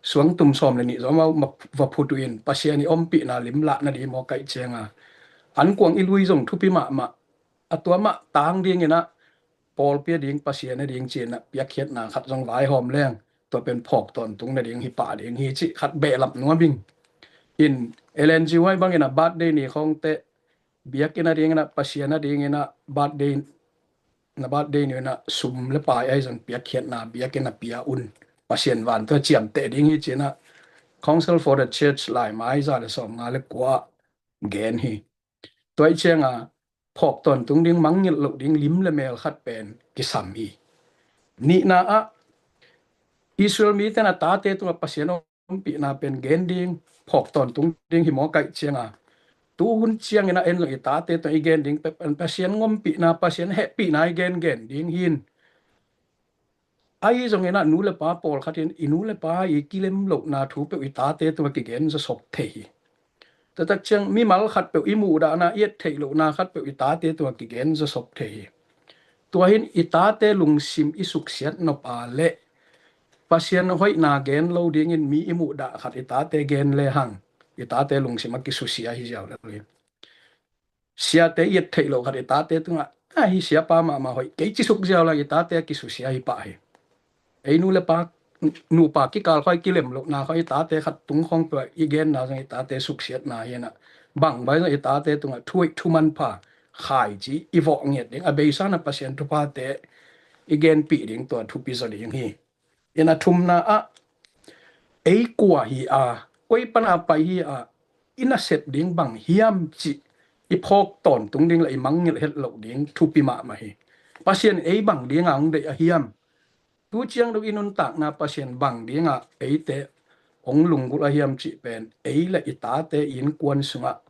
Suangtum sawm le nih zong amau va phut uh in, Pasian i ompihna lim lah nading maw kaih cianga, ankuang i lui zong thupi mahmah, a tua mah tang ding inah, pawlpi a ding, Pasian a ding ci inah piakkhiatna khat zong vaihawm leng, tua pen phawk tawntung nading hi pah ding hi cih khat behlap nuam ing. In Ellen G. White bang inah birthday ni khawng teh, biakinn a ding inah, Pasian a ding inah, birthday, na birthday ni inah sum le pai ahi zong piakkhiatna biakinn a pia un, Pasian van tawh ciamteh ding hi ci inah, Counsel for the Church laimai za le sawmnga le kua gen hi. Tua ih cianga phawk tawntung ding, mangngilh loh ding lim le mel khat pen kisam hi. Nihna ah, Israel mite in a tate tungah Pasian ompihna pen gen ding, phawk tawntung ding hi maw kaih cianga, tu hun ciang inah en zong i tate tungah i gen ding peuh pen Pasian ompihna, Pasian hehpihna i gengen ding hi in. Ahi zong inah nu le pa pawlkhat in i nu le pa i kilem lohna thu peuh i tate tungah kigen zawsop thei hi. Tua tak ciang mimal khat peuh i muhdahna, i et theih lohna khat peuh i tate tungah kigen zawsop thei hi. Tua hin i tate lungsim i suksiat nop a leh, Pasian hoihna gen lo dingin mi i muhdah khat i tate gen lehang, i tate lungsim a kisusia hi ziau lo hi. Siate i et theih loh khat i tate tungah, a, hih siapa mahmah hoih, kei ci suk ziau leng i tate a kisusia hi pah hi. Ei nu le pa, nupa kikal khawng kilem lohna khawng i tate khat tung khawng peuh i genna zong i tate suksiatna hi inah, bang bai zong i tate tungah thu hoih thu manpha, khaici i vawh ngiat ding, a beisa na Pasian thuphate i genpih ding, tua thupi zaw ding hi. In a thumna ah, ei kua hi a, koi pana pai hi a, i nasep ding bang hiam cih i phawk tawntung ding le i mangngilh het loh ding thupi mahmah hi. Pasian ei bang dinga hong deih a hiam? Tu ciang dong i nuntakna Pasian bang dinga eite hong lunggulh a hiam cih pen ei le i tate i innkuan sungah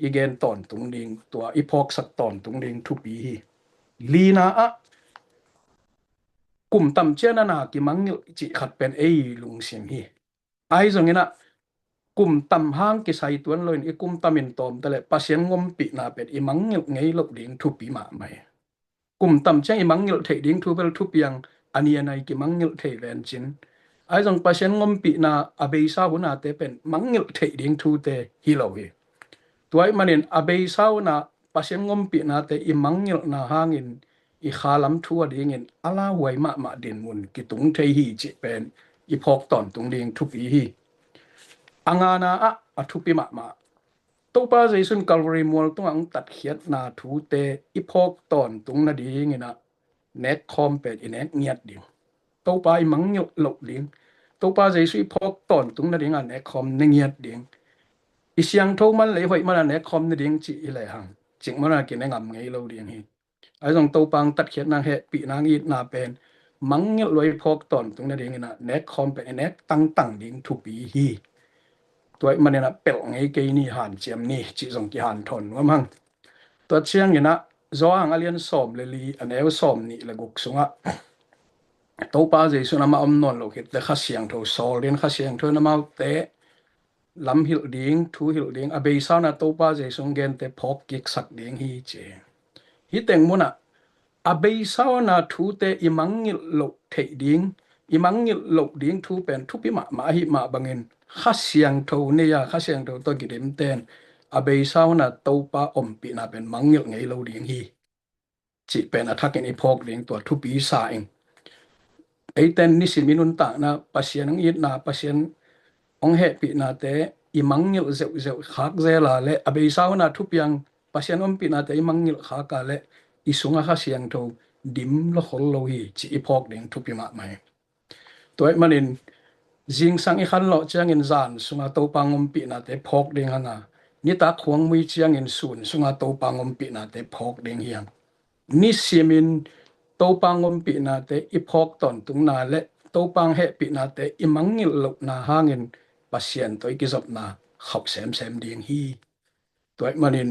i gen tawntung ding, tua i phawksak tawntung ding thupi hi. Lina ah, kum tam ciang a na kimangngilh cih khat pen ei lungsim hi. Ahi zong inah, kum tam hang kisai tuan loin i kum tam in tawm ta leh Pasian ompihna pen i mangngilh ngei loh ding thupi mahmah hi. Kum tam ciang i mangngilh theih ding thu bel thupiang a ni a nai kimangngilh thei vencin, ahi zong Pasian ompihna a beisa hunate pen mangngilh theih ding thute hi lo hi. Tua ih manin a beisa huna Pasian ompihnate i mangngilhna hangin i khalam thu a dingin a lauhuai mahmah dinmun kitung thei hi cih pen i phawk tawntung ding thupi hi. A ngana ah a thupi mahmah, Topa Jesu in Calvary mual tungah hong tatkhiatna thute i phawk tawntung nadingin ah nekkhawm pen i nek ngiat ding. Topa i mangngilh loh ding, Topa Jesu i phawk tawntung nadingah nekkhawm ne ngiat ding. I siangtho man le i hoih mana nekkhawm ne ding cih hi lehang, cikmana kine ngam ngei lo ding hi. Ahi zong Topa hong tatkhiatna, hehpihna, itna pen mangngilh lua i phawk tawntung nadingin ah nekkhawm pen i nek tangtang ding thupi hi. Tua ih manin ah pelh ngei kei ni, hanciam ni cih zong kihanthawn nuam hang. Tua ciangin ah Johan a lian sawm le li, a neu sawm nih le guk sungah Topa Jesu in amah om nawn loh khit teh Kha Siangtho sawl dingin, Kha Siangtho in amaute lam hilh ding, thu hilh ding, a beisa hona Topa Jesu hong gente phawk kiksak ding hi ci. Hih teng munah a beisa hona thute i mangngilh loh theih ding, i mangngilh loh ding thu pen thupi mahmah ahih mah bangin Kha Siangtho nei-a, Kha Siangtho tawh kidimten a beisa hona Topa ompihna pen mangngilh ngei lo ding hi cih pen a thakin i phawk ding tua thupi sa ing. Eiten nisim i nuntakna, Pasian hong itna, Pasian hong hehpihnate i mangngilh zeuhzeuh khak zel a leh a beisa hona thupiang Pasian ompihnate i mangngilh khak a leh i sungah Kha Siangtho dim lo khol lo hi cih i phawk ding thupi mahmah hi. Tua ahih manin zingsang i khanlawh ciangin zan sunga Topa hong ompihnate phawk ding hanga, nitak khuangmui ciangin sun sunga Topa hong ompihnate phawk ding hi hang. Nisimin Topa hong ompihnate i phawk tawntungna le Topa hong hehpihnate i mangngilh lohna hangin Pasian tawh i kizopna khauh semsem ding hi. Tua ahih manin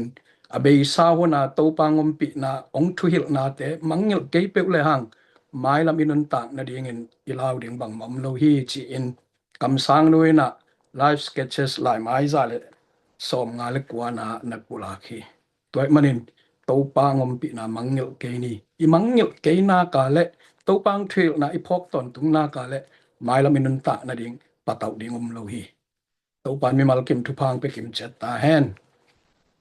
a beisa hona Topa hong ompihna, hong thuhilhnate mangngilh kei peuh le hang mailam i nuntak nadingin i lau ding bangmah om lo hi ci-in kamsang nu in ah Life Sketches laimai za le sawmnga le kuana na pulak hi. Tua ahih manin Topa hong ompihna mangngilh kei ni. I mangngilh kei nak a le Topa hong thuhilhna i phawk tawntung nak a le mailam i nuntak nading patauh ding om lo hi. Topa in mimal kim thupha hong pia kim ciat ta hen.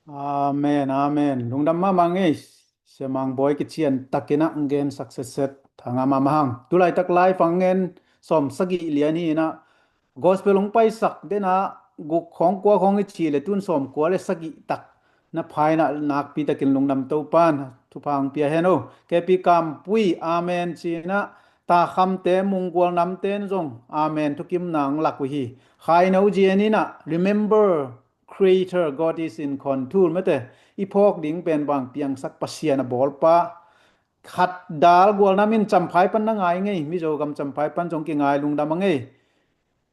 Amen, amen. Lungdam mahmah ngei. Sia Mang Bawi kician takin ah hong gen sak setset. Tha ngah mahmah hang. Tulaitak live hong gen sawm sagih lian hi in ah gospel hong paisak den ah guk khawng kua khawng i cih le tun sawm kua le sagih tak na pha in ah nakpi takin Lungdam Topa in thupha hong pia hen o. Kepi Kampui, amen ci in ah, Takhamte, Munggual namte in zong amen thukimna hong lak uh hi. Khaino J N in ah, remember Creator, God is in control, mate, i phawk ding pen bang, piangsak Pasian a bawlpa. Khat dal gual nam in Champhai pan na ngai ngei, Mizo gam Champhai pan zong kingai, lungdam a ngei.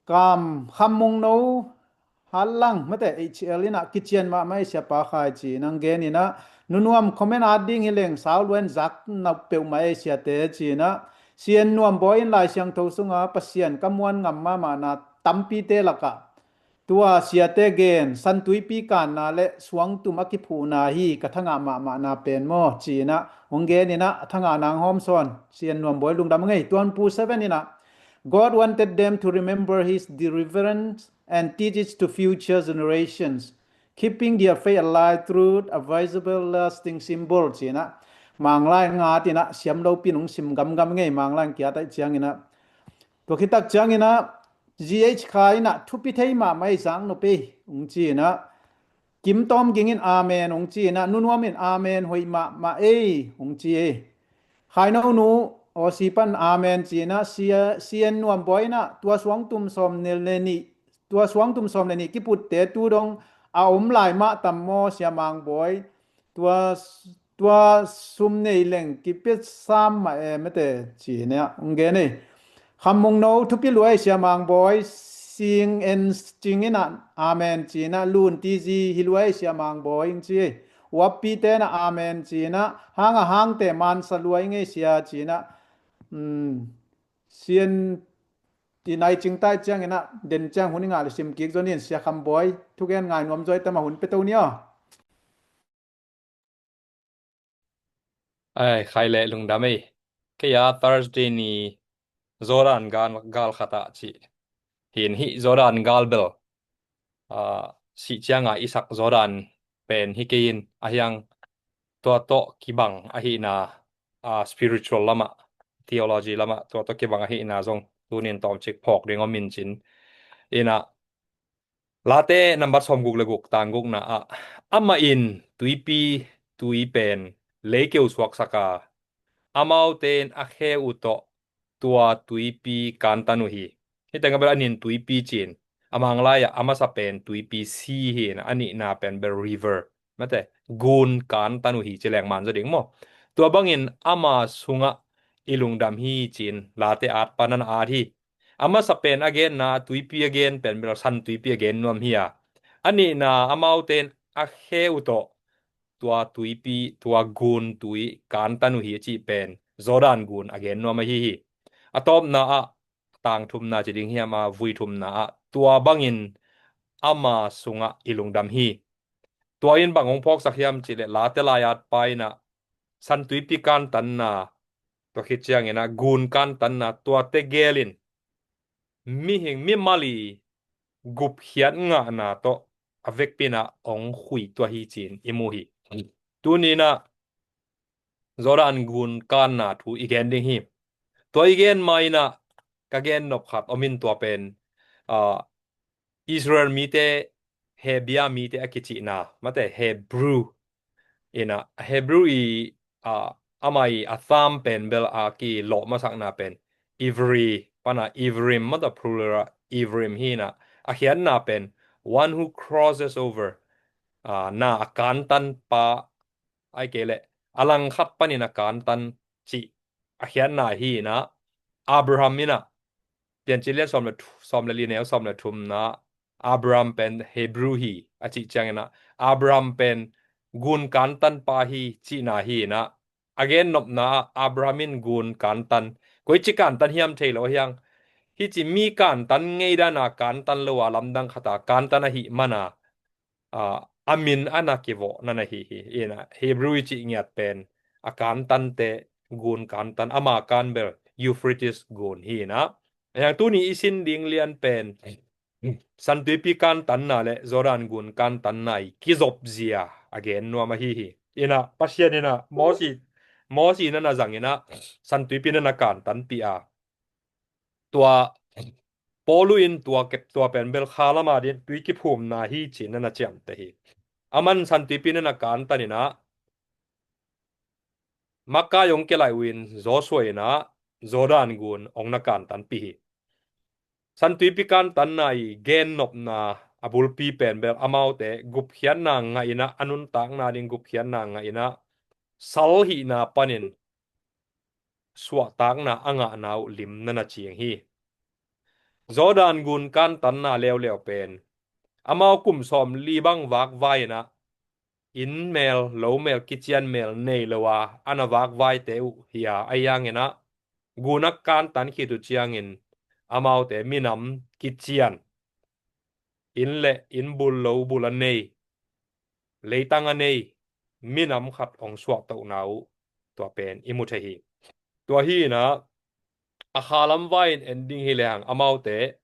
Kam Kham Mung No Hat Lang, mate, H L in ah kician mahmah ei, Siapa Khai ci in hong gen in ah, Nu Nuam comment at ding hi leng sau lua in zak na peuhmah ei siate ci in ah, Sian Nuam Bawi in Lai Siangtho sunga Pasian ka muan ngam mahmahna tampite lakah tua siate gen, San Tuipi kanna le suangtum a kiphuhna hi ka thangah mahmahna pen maw ci in ah hong gen in ah, a thangahna hong hawm sawn. Sian Nuam Bawi lungdam a ngei. Tuan Pu Seven in ah, God wanted them to remember his deliverance and teach it to future generations, keeping their faith alive through a visible lasting symbol ci in ah, Manglai ngat in ah siam lopi in hong sim gamgam ngei, Manglai kiat ahih ciangin ah. Tua khit tak ciangin ah G H Khai in ah, thupi thei mahmah ei, zak nop ei hong ci in ah, Kim Tawm Ging in amen hong ci in ah, Nu Nuam in amen, hoih mahmah ei hong ci ei. Khaino Nu Awsi pan amen ci in ah, Sia, Sian Nuam Bawi in ah, tua suangtum sawm le nih, tua suangtum sawm le nih kiputte tu dong a om lai mah tam maw Sia Mang Bawi, tua, tua sum nei leng kipia sam mah e, mate, ci in ah hong gen ei. Kham Mung No, thupi lua ei Sia Mang Bawi. Sing En Cing in ah amen ci in ah, Lun T Z hi lua ei Sia Mang Bawi hong ci ei. Uappite in ah amen ci in ah, Hang a Hangte mansa lua ing ei Sia ci in ah, um, Sian i nai cing tai ciangin ah, den ciang hun i ngah le sim kik zaw ni in, Sia Kham Bawi thugen ngai nuam zaw i tam a, hun pia to ni aw. Ai, khai le lungdam ei. Kei a Thursday ni Jordan gal, gal khat ah ci. Hin hih Jordan gal bel, ah, sih cianga i sak Jordan pen hi kei in, a hiang tua tawh kibang ahihna, ah, spiritual lamah, theology lamah tua tawh kibang ahihna zong tunin tawmcik phawk ding om in cin. In ah, Late nambat sawmguk le guk, tang gukna ah, amah in tuipi tui pen leikeu suaksak a, amaute in a khe uh tawh tua tuipi kantan uh hi. Hih teng a bel a nin tuipi cin, a Manglai ah a masa pen tuipi sea hi in, a nihna pen bel river, mate, gun kantan uh hi ci leng man zaw ding maw. Tua bangin ama sungah i lungdam hi cin Late at pan an at hi. A masa pen a genna, tuipi a gen pen bel San Tuipi a gen nuam hi a, a nihna amaute in a khe uh tawh tua tuipi, tua gun tui kantan uh hi a cih pen Jordan gun a gen nuam ahi hi. A tawpna ah, tang thumna ci ding hiam, a vui thumna ah, tua bangin ama sungah i lungdam hi. Tua in bang hong phawksak hiam cih leh Late lai-at pa in ah Santuipi kantanna, tua khit ciangin ah gun kantanna, tuate geel in mihing mimal i gupkhiat ngahna tawh a vekpi in ah hong khuih tua hi ci-in i mu hi. Tuni in ah Jordan gun kanna thu i gen ding hi. Tua i gen ma in ah ka gen nop khat om in, tua pen, ah, Israel mite, Hebia mite a kicihna, mate Hebrew in ah, Hebrew i, ah, ama i a thumb pen bel a kilawh masakna pen Ivri pan a Ivrim, mate plural a Ivrim hi in ah, a khiatna pen one who crosses over, ah, na a kantan pa, ahih kei leh a langkhat panin a kantan cih a khiatna hi in ah, Abraham in ah, Piancil lian sawm le thu-, sawm le li, neu sawm le thumna, Abraham pen Hebrew hi a cih ciangin ah, Abraham pen gun kantan pa hi cihna hi in ah, a gen nopna ah Abraham in gun kantan, koici kantan hiam thei lo a hiang, hici mi kantan ngei dan a kantan lo a, lamdang khat a kantan ahih man a, ah, a min a na kivawh na na hi hi. In ah Hebrew i cih ngiat pen a kantante gun kantan, ama kan bel Euphrates gun hi in ah, a hiang tuni i sin ding lian pen Santuipi kantanna le Jordan gun kantanna i kizop zia a gen nuam ahi hi. In ah Pasian in ah Mosi, Mosi na na zang in ah Santuipi na na kantanpih a, tua Paulu in tua kep, tua pen bel kha lam a ding tui kiphumna hi ci-in na na ciamteh hi. Aman Santuipi na na kantan in ah, makai hong kilaih uh in Joshua in ah Jordan gun hong na kantanpih hi. Santuipi kantanna i gen nopna a bulpi pen bel amaute gupkhiatna ngah in ah, a nuntakna ding gupkhiatna ngah in ah, sal hihna panin suahtakna a ngahna uh lim na na ciing hi. Jordan gun kantanna leuleu pen amau kum sawmli bang vakvai in ah, inn mel, lo mel, kician mel nei lo a, a na vakvaite uh hi a, a hiang in ah gun a kantan khit uh ciangin amaute minam kician, inn le inn bul, lo bul a nei, leitang a nei minam khat hong suahtohna uh, tua pen i mu thei hi. Tua hi in ah, a kha lam vai in en ding hi lehang, amaute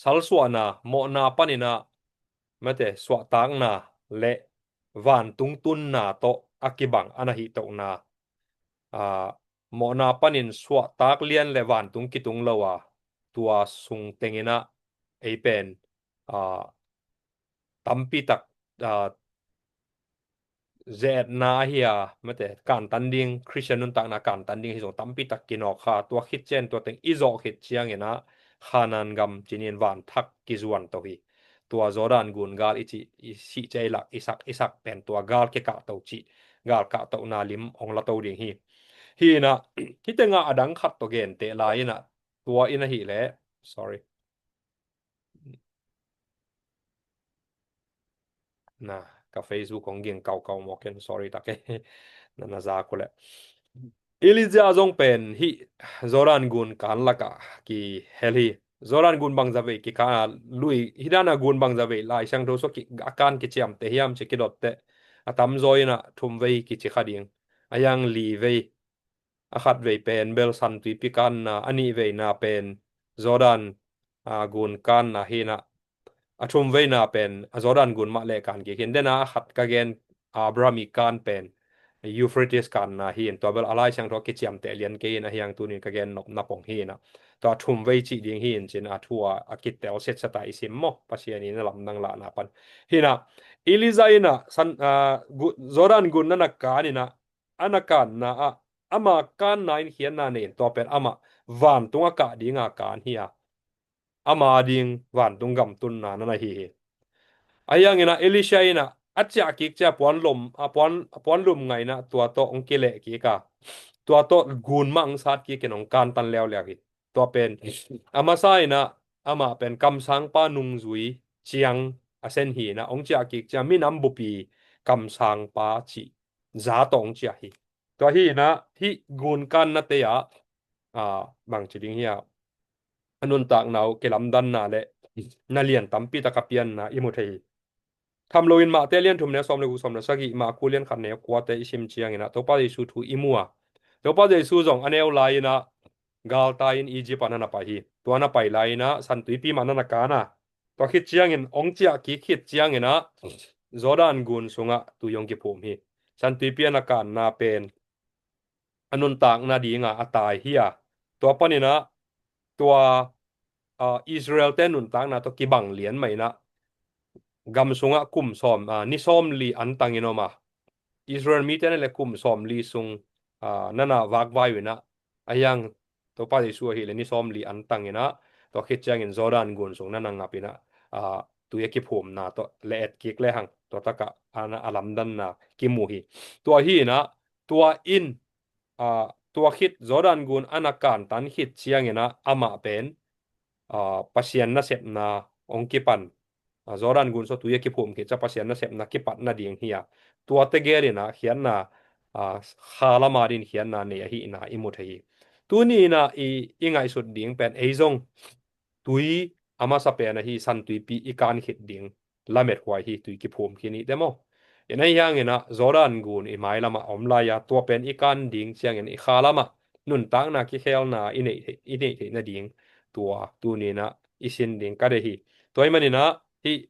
salsuahna, mawhna panin ah, mate, suahtakna le vantung tunna tawh a kibang a na hih tohna, ah, mawhna panin suahtak lian le vantung kitung lo a, tua sung teng in ah ei pen, ah, tampi tak, ah, ze-etna ahi a, mate, kantan ding, Khristian nuntakna kantan ding ahi zong tampi tak kinawk kha, tua khit ciang tua teng i zawh khit ciangin ah Khanaan gam ci-in vanthak kizuan to hi. Tua Jordan gun gal i cih, i sih ciang i lak, i sak, i sak pen tua gal kikahto cih, gal kahtohna lim hong la to ding hi. Hi in ah, hih teng ah a dang khat tawh genteh lai in ah, tua in ahih leh, sorry. Na, ka Facebook hong ging kaukau mawk in, sorry tak e. Na, na zak uh leh. Elijah zong pen hih Jordan gun kan lakah kihel hi. Jordan gun bangzah vei kikan a, lui, hih dan a gun bangzah vei Lai Siangtho sung ah ki, a kan kiciamteh hiam ci kidot teh, a tamzaw in ah thum vei kici kha ding. A hiang li vei. A khat vei pen bel Santuipi kanna, a nih veina pen Jordan, ah, gun kanna hi in ah, a thum veina pen a Jordan gun mah leh kan kik hi in. Den a, a khat ka gen Abraham i kan pen Euphrates kanna hi in, tua bel a Lai Siangtho kiciamteh lian kei in, a hiang tuni ka gen nopna pong hi in ah, tua thum vei cih ding hi in ci-in a thu a, a kitel setset a i sim maw, Pasian in a lamdang lahna pan. Hi in ah, Elijah in ah, san, ah, gu-, Jordan gun na na kan in ah, a na kanna ah, ama kanna in khiatna nei in, tua pen amah vantung a kah ding a kan hi a, ama ding vantung gam tunna na na hi hi. A hiang in ah Elisha in ah, a ciah kik ciang puan lum, a puan, a puan lum ngai in ah tua tawh hong kileh kik a, tua tawh gun mah hong sat kik in hong kantan leuleu hi. Tua pen, a masa in ah, amah pen kamsangpa nungzui ciang a sen hi in ah, hong ciah kik ciang minam bupi kamsangpa cih za tawh hong ciah hi. Tua hi in ah, hih gun kanna te ah, ah, bangci ding hiam, a nuntakna uh kilamdanna le na lian tampi tak a pianna i mu thei hi. Tham loin Mate lian thum neu sawm le guk, sawm le sagih, Maku lian khat neu kuate i sim ciangin ah Topa Jesu thu i mu a, Topa Jesu zong a neu lai-in ah galtai-in Egypt ah na na pai hi. Tua na pai lai-in ah San Tuipi mah na na kan a, tua khit ciangin, ong ciah kik khit ciangin ah Jordan gun sungah tui ong kiphum hi. San Tuipi a na kanna pen a nuntak nadinga a tai hi a, tua panin ah tua, ah, Israel-te nuntakna tawh kibang lian mah in ah gam sungah kum sawm, ah, ni sawmli antangin om a, Israel mite na le kum sawmli sung, ah, na na vakvai uh in ah, a hiang Topa Jesu ahih leh ni sawmli antangin ah, tua khit ciangin Jordan gun sung na na ngap in ah, ah, tui a kiphumna tawh le et kik lehang tua takah a na, a lamdanna kimu hi. Tua hi in ah, tua in, ah, tua khit Jordan gun a na kantan khit ciangin ah amah pen, ah, Pasian nasepna ong kipan, ah, Jordan gun sung tui a kiphum khit ciang Pasian nasepna kipat nading hi a, tuate gel in ah khiatna, ah, kha lam adingin khiatna nei ahihna i mu thei hi. Tuni in ah i, i ngaihsut ding pen ei zong tui a masa pen ahi San Tuipi i kan khit ding lamethuai hi, tui kiphum khin hi te maw. In ah hiangin ah Jordan gun i mailamah om lai a, tua pen i kan ding ciangin i kha lamah nuntakna kikhelna i neih theih, i neih theih nading tua tuni in ah i sin ding ka deih hi. Tua ahih manin ah hih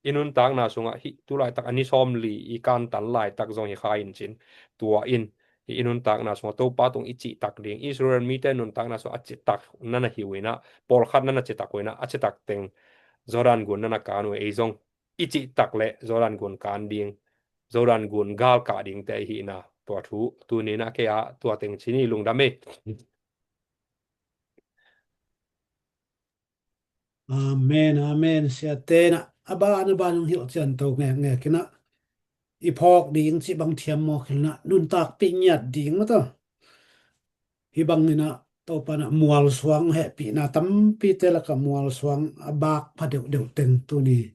i nuntakna sungah hih tu laitak a ni sawmli i kantan laitak zong hi kha in cin, tua in hih i nuntakna sungah Topa tung i cihtak ding, Israel mite nuntakna sungah a cihtak na na hi uh in ah, pawlkhat na na cihtak uh in ah, a cihtak teng Jordan gun na na kan uh, ei zong i cihtak le Jordan gun kan ding, Jordan gun galkah dingte ahi in ah, tua thu tuni in ah kei a tua teng ci ni. Lungdam ei. Amen, amen. Siate in ah a ban a ban hong hilh cianto ngekngek in ah, i phawk ding cih bang thiam mawk hi lo in ah, nuntakpih ngiat ding maw taw. Hih bangin ah Topa in ah mualsuang, hehpihna tampite lakah mualsuang a bak pha deuhdeuh teng tuni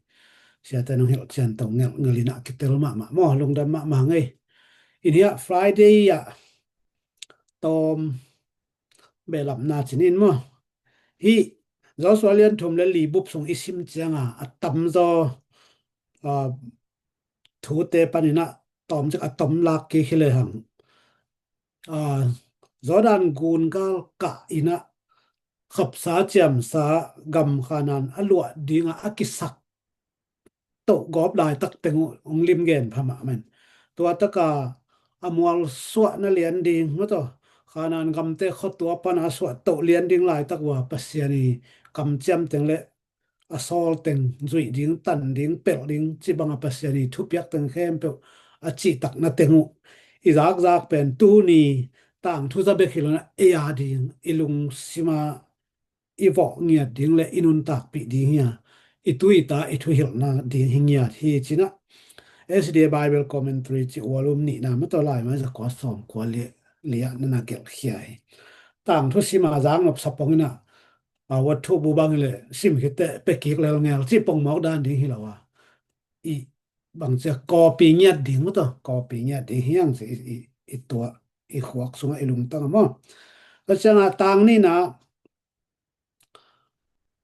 siate in hong hilh cianto ngelhngelh in ah kitel mahmah maw, lungdam mahmah ngei. In hiah Friday ah tawm behlapna cin in maw, hih Joshua lian thum le li bup sung i sim cianga a tamzaw, ah, thute panin ah tawmcik a tom lak kik hi lehang, ah, Jordan gun galkah in ah khapsa ciamsa gam Kanaan a luah dingah a kisak toh gawp laitak teng uh hong lim gen pha mahmah in, tua taka a mualsuahna lian ding maw taw, Kanaan gamte khua tua pana suah toh lian ding laitak uh a Pasian i kamciam teng le a sawl teng zuih ding, tan ding, pelh ding, cih banga Pasian i thupiak teng khempeuh a cihtakna teng uh i zakzak pen tuni tangthu za bek hi lo in ah ei a ding i lungsima i vawh ngiat ding le i nuntakpih ding hi a, i tu i ta i thuhilhna ding hi ngiat hi ci in ah, S D A Bible Commentary cih volume nihna maw taw, laimai zakua sawmkua le li ah na na gelhkhia hi. Tangthu sima zak nopsa pong in ah, a, WhatsApp bu bang hi leh sim khit teh pia kik lel ngel cih pongmawk dan ding hi lo a, i bang ci a copy ngiat ding maw taw, copy ngiat ding hi hang ci i, i, i tuah, i khuak sungah i lungtang a maw. Tua ciangah tang nihna,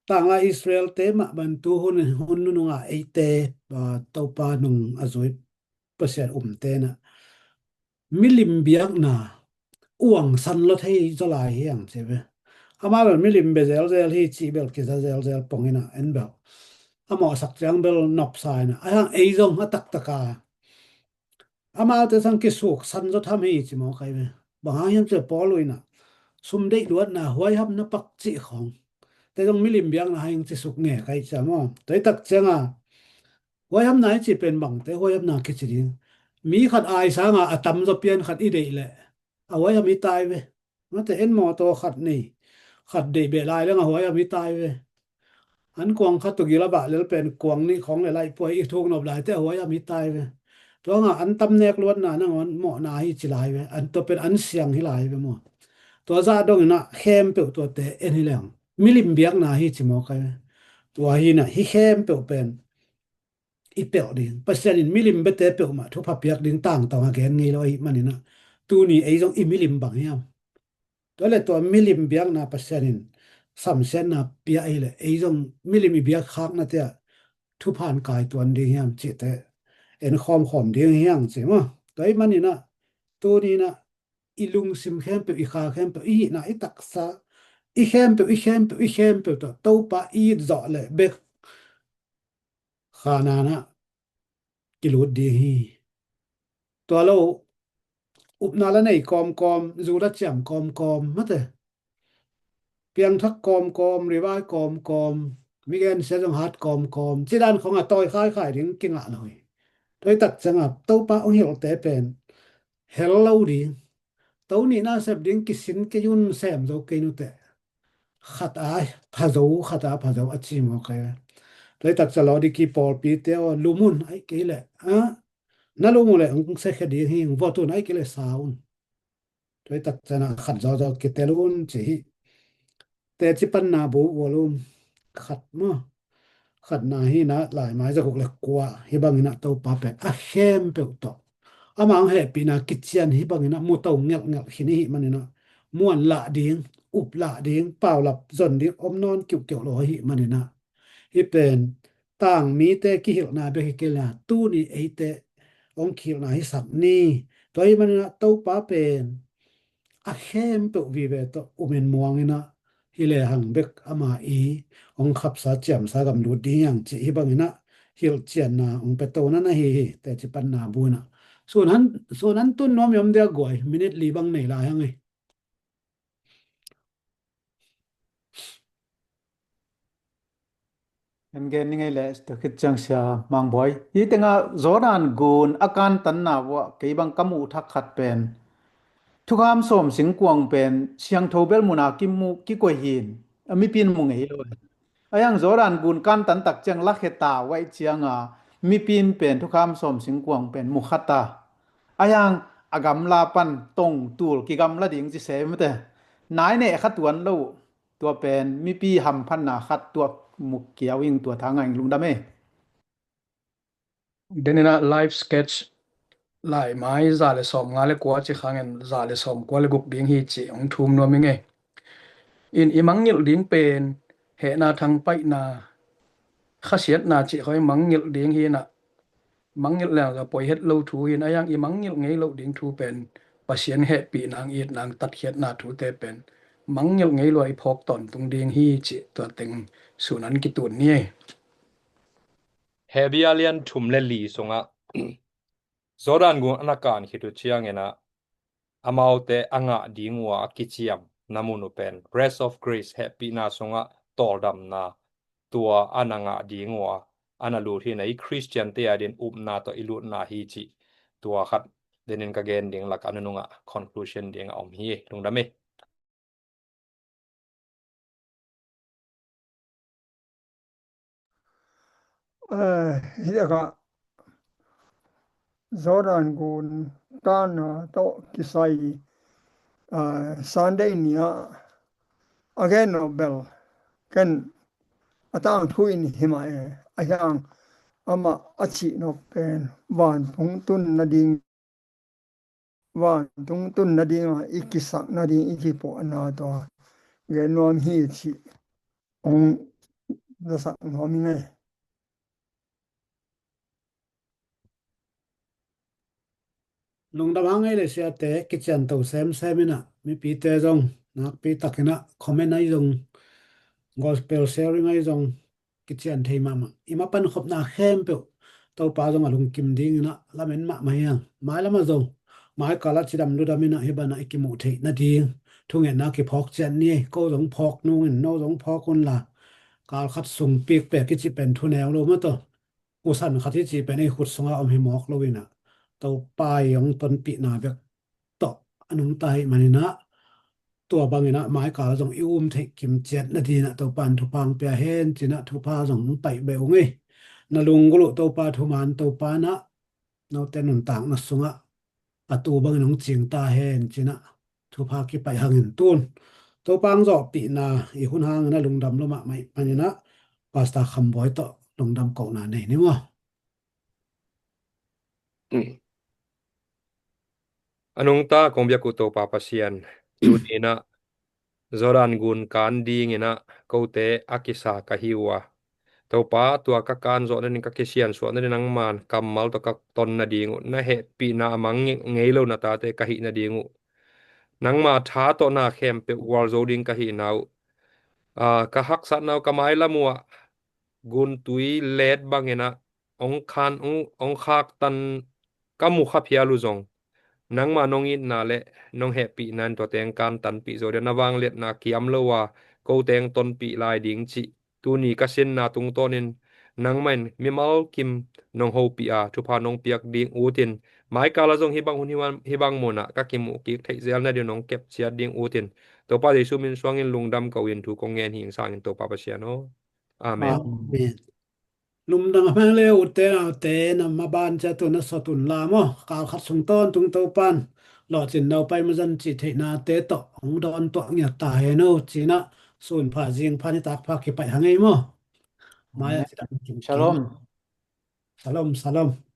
tanglai Israel-te mah bang tu hun, hun nunungah eite, ah, Topa nung a zui Pasian umte in ah milim biakna uangsan lua thei zaw lai hi hang ci ve. Amah bel milim bia zelzel hi cih bel kiza zelzel pong in ah, en bel a mawhsak ciang bel nopsa in ah, a hang ei zong a taktaka amaute sang kisuksan zaw tham hi ci mawk ai ve. Bang hang hiam cih leh Paul in ah sum deih luatna, huaiham na pak cih khawng te zong milim biakna hang ci suk nge kai cia maw. Tua i tak cianga huaihamna i cih pen bangte huaihamna kici ding? Mi khat ai sanga a tamzaw pian khat i deih leh a huaiham hi tai ve. Mate en mawtaw khat nei, khat deih beh lai leng a huaiham hi tai ve. An kuang khat tawh gil a bah lel pen kuang nih khawng le laih puai i thuk nop lai teh a huaiham hi tai ve. Tua hangah an tam nek luatna nangawn mawhna hi ci lai ve. An tua pen an siang hi lai ve maw. Tua zah dongin ah khempeuh tuate en hi leng milim biakna hi ci mawk ai ve. Tua hi in ah hih khempeuh pen i pelh ding. Pasian in milim biate peuhmah thupha piak ding tangtawnga gen ngei lo ahih manin ah, tuni ei zong i milim bang hiam? Tua le tua milim biakna Pasian in samsiatna pia ahileh ei zong milim i biak khaknate ah thupha in kai tuan ding hiam cihte en khawmkhawm ding hiang ci maw. Tua ahih maninah tuninah i lungsim khempeuh, i kha khempeuh, i hihna, i taksa, i khempeuh, i khempeuh, i khempeuh tawh Topa i it zawh leh bek Kanaan ah kilut ding hi. Tua lo upna la nei kawmkawm, zu la ciam kawmkawm, mate, piangthak kawmkawm, rivai kawmkawm, mi gensia zong hat kawmkawm, cidan khong a tawi khaikhai ding kingah lo hi. Tua hi tak ciangah Topa hong hilhte pen hel lo ding, to nihna sep ding kisin kei un, sem zo kei nuteh, khat a pha zo, khat a pha zo a ci mawk e. Tua hi tak ciang Laodiki pawlpite aw, lum un, ahih kei leh, a, na lum uh leh hong siakhia ding hi, vot un, ahih kei leh sa un. Tua hi tak ciangah khat zawzaw kitel un ci hi. Teci Panna bu volume khat maw, khatna hi inah, laimai za guk le kua, hih bang inah Topa pen a khempeuh tawh ama hong hehpihna kician hih bang inah mu to ngelhngelh khin i hih maninah, muan lah ding, up lah ding, paulap zon ding om nawn kiuhkiuh lo ahih maninah, hih pen tang mite kihilhna bek hi kei leh, tuni eite hong kihilhna hisak ni. Tua ahih maninah Topa pen a khempeuh vive tawh umin muang inah, hi lehang bek ama i hong khapsa ciamsa gam lut ding hiang cih hih bang inah hilhcianna hong pia to na na hi hi. Teci Panna bu inah sun han, sun han tun nuam i om dia guai, minute li bang nei lai hang hi. En gen ni ngei leh, tua khit ciang Sia Mang Bawi, hih tengah Jordan gun a kantanna uah kei bang ka muh thak khat pen, thukham sawm singkuang pen siangtho bel muna kimuh kikoih hi in, a mipi in mu ngei lo. A hiang Jordan gun kantan tak ciang lakhia ta uh ahih cianga mipi in pen thukham sawm singkuang pen mu kha ta. A hiang a gamla pan tong tul kigamla ding ci se mate, nai neh kha tuan lo uh. Tua pen mipi hamphatna khat tuak mu kia uh hing, tua tha ngah hing, lungdam e. Deninah live sketch laimai za le sawm nga le kua ci khangin za le sawm kua le guk ding hi ci hong thum nuam ing e. In i mangngilh ding pen hehna, thangpaihna, khasiatna cih khawng i mangngilh ding hi inah, mangngilh leng a poi het lo thu hi in, a hiang i mangngilh ngei loh ding thu pen Pasian hehpihna, itna, tatkhiatna thute pen mangngilh ngei lo a i phawk tawntung ding hi cih tua teng sun an kitun ni e. Hebrew lian thum le li sungah Jordan gun a na kan khit uh cianginah amaute a ngah ding uh a kiciamna mun uh pen Rest of Grace, hehpihna sungah tawldamna, tua a na ngah ding uh a na lut hi inah, i Khristiante adingin upna tawh i lutna hi cih tua khat denin ka gen ding lakah a nunungah conclusion dingah om hi. Lungdam hi. Eh, hih takah Jordan gun kanna tawh kisai, eh, Sunday ni-ah a gen nop bel ken a tangthu in hi mah e. A hiang amah a cih nop pen vantung tun nading, vantung tun nadinga i kisak nading i kipuahna tua gen nuam hi cih hong zasak nuam ing e. Lungdam hang ei le siate, kicianto semsem inah, mipite zong nakpi takinah comment ahi zong, gospel sharing ahi zong, kician thei mahmah. I mapan khopna khempeuh Topa zong a lungkim dinginah lamen mahmah hiang. Mailamah zong, maikalah cidam ludam inah hih banah i kimuh theih nading thungetna kiphawk ciat ni. Ko zong phawk nungin, no zong phawk unla, kalkhat sung pikpek i cih pen thuneu lo mataw, kusan khat i cih pen ei khut sungah om hi mawk lo inah, Topa i hong tonpihna bek tawh a nungta hi maninah, tua banginah maikal zong i um theih kim ciat nadinah Topa in thupha hong pia hen cinah, thupha zong hong paih beh ung ei. Na lunggulh uh Topa thuman, Topa inah note nuntakna sungah a tu bangin hong cing ta hen cinah, thupha kipaih hangin tun Topa hong zawhpihna i hun hangin a lungdam lua mahmah maninah Pastor Kham Bawi tawh lungdam kohna nei ni maw? A nungta kong biak uh Topa Pasian, tuninah Jordan gun kan dingin ah kote a kisa ka hi uh a, Topa, tua ka kan zawh nading, ka kisiansuah nading nangman kammal tawh ka ton nading uh, na hehpihna a mang ngei lo na tate ka hih nading uh, nangma tha tawh na khempeuh gualzo ding ka hihna uh, aa, ka haksatna uh ka mailam uh ah guntui let bangin ah hong khan, hong, hong khaktan ka mu kha phial uh zong, nangma nong itna le nong hehpihna in tua teng kan tanpih zo dia, na vangliatna kiam lo a ko teng tonpih lai ding cih tuni ka sinna tungtawnin nangmah in mimal kim nong hopih a, thupha nong piak ding utin, maikal ah zong hih bang hun, hih bang, hih bang munah ka kimuh kik theih zel nading nong kepciat ding utin, Topa Jesu min suangin lungdam ko-in thu kong ngen hi ing sangin, Topa Pasian aw. Amen. Amen. Lungdam a hmang le, ute naute, na maban ciat uh na sawt un la maw. Kal khat sung tawntung Topan lawhcin no pai mazan cih theihnate tawh hong dawn tuah ngiat ta hen uh, ci-in ah sun pha zing pha nitak pha kipaih hang ei maw. Mai ah, amen, cidam kim kim. Shalom. Shalom, shalom.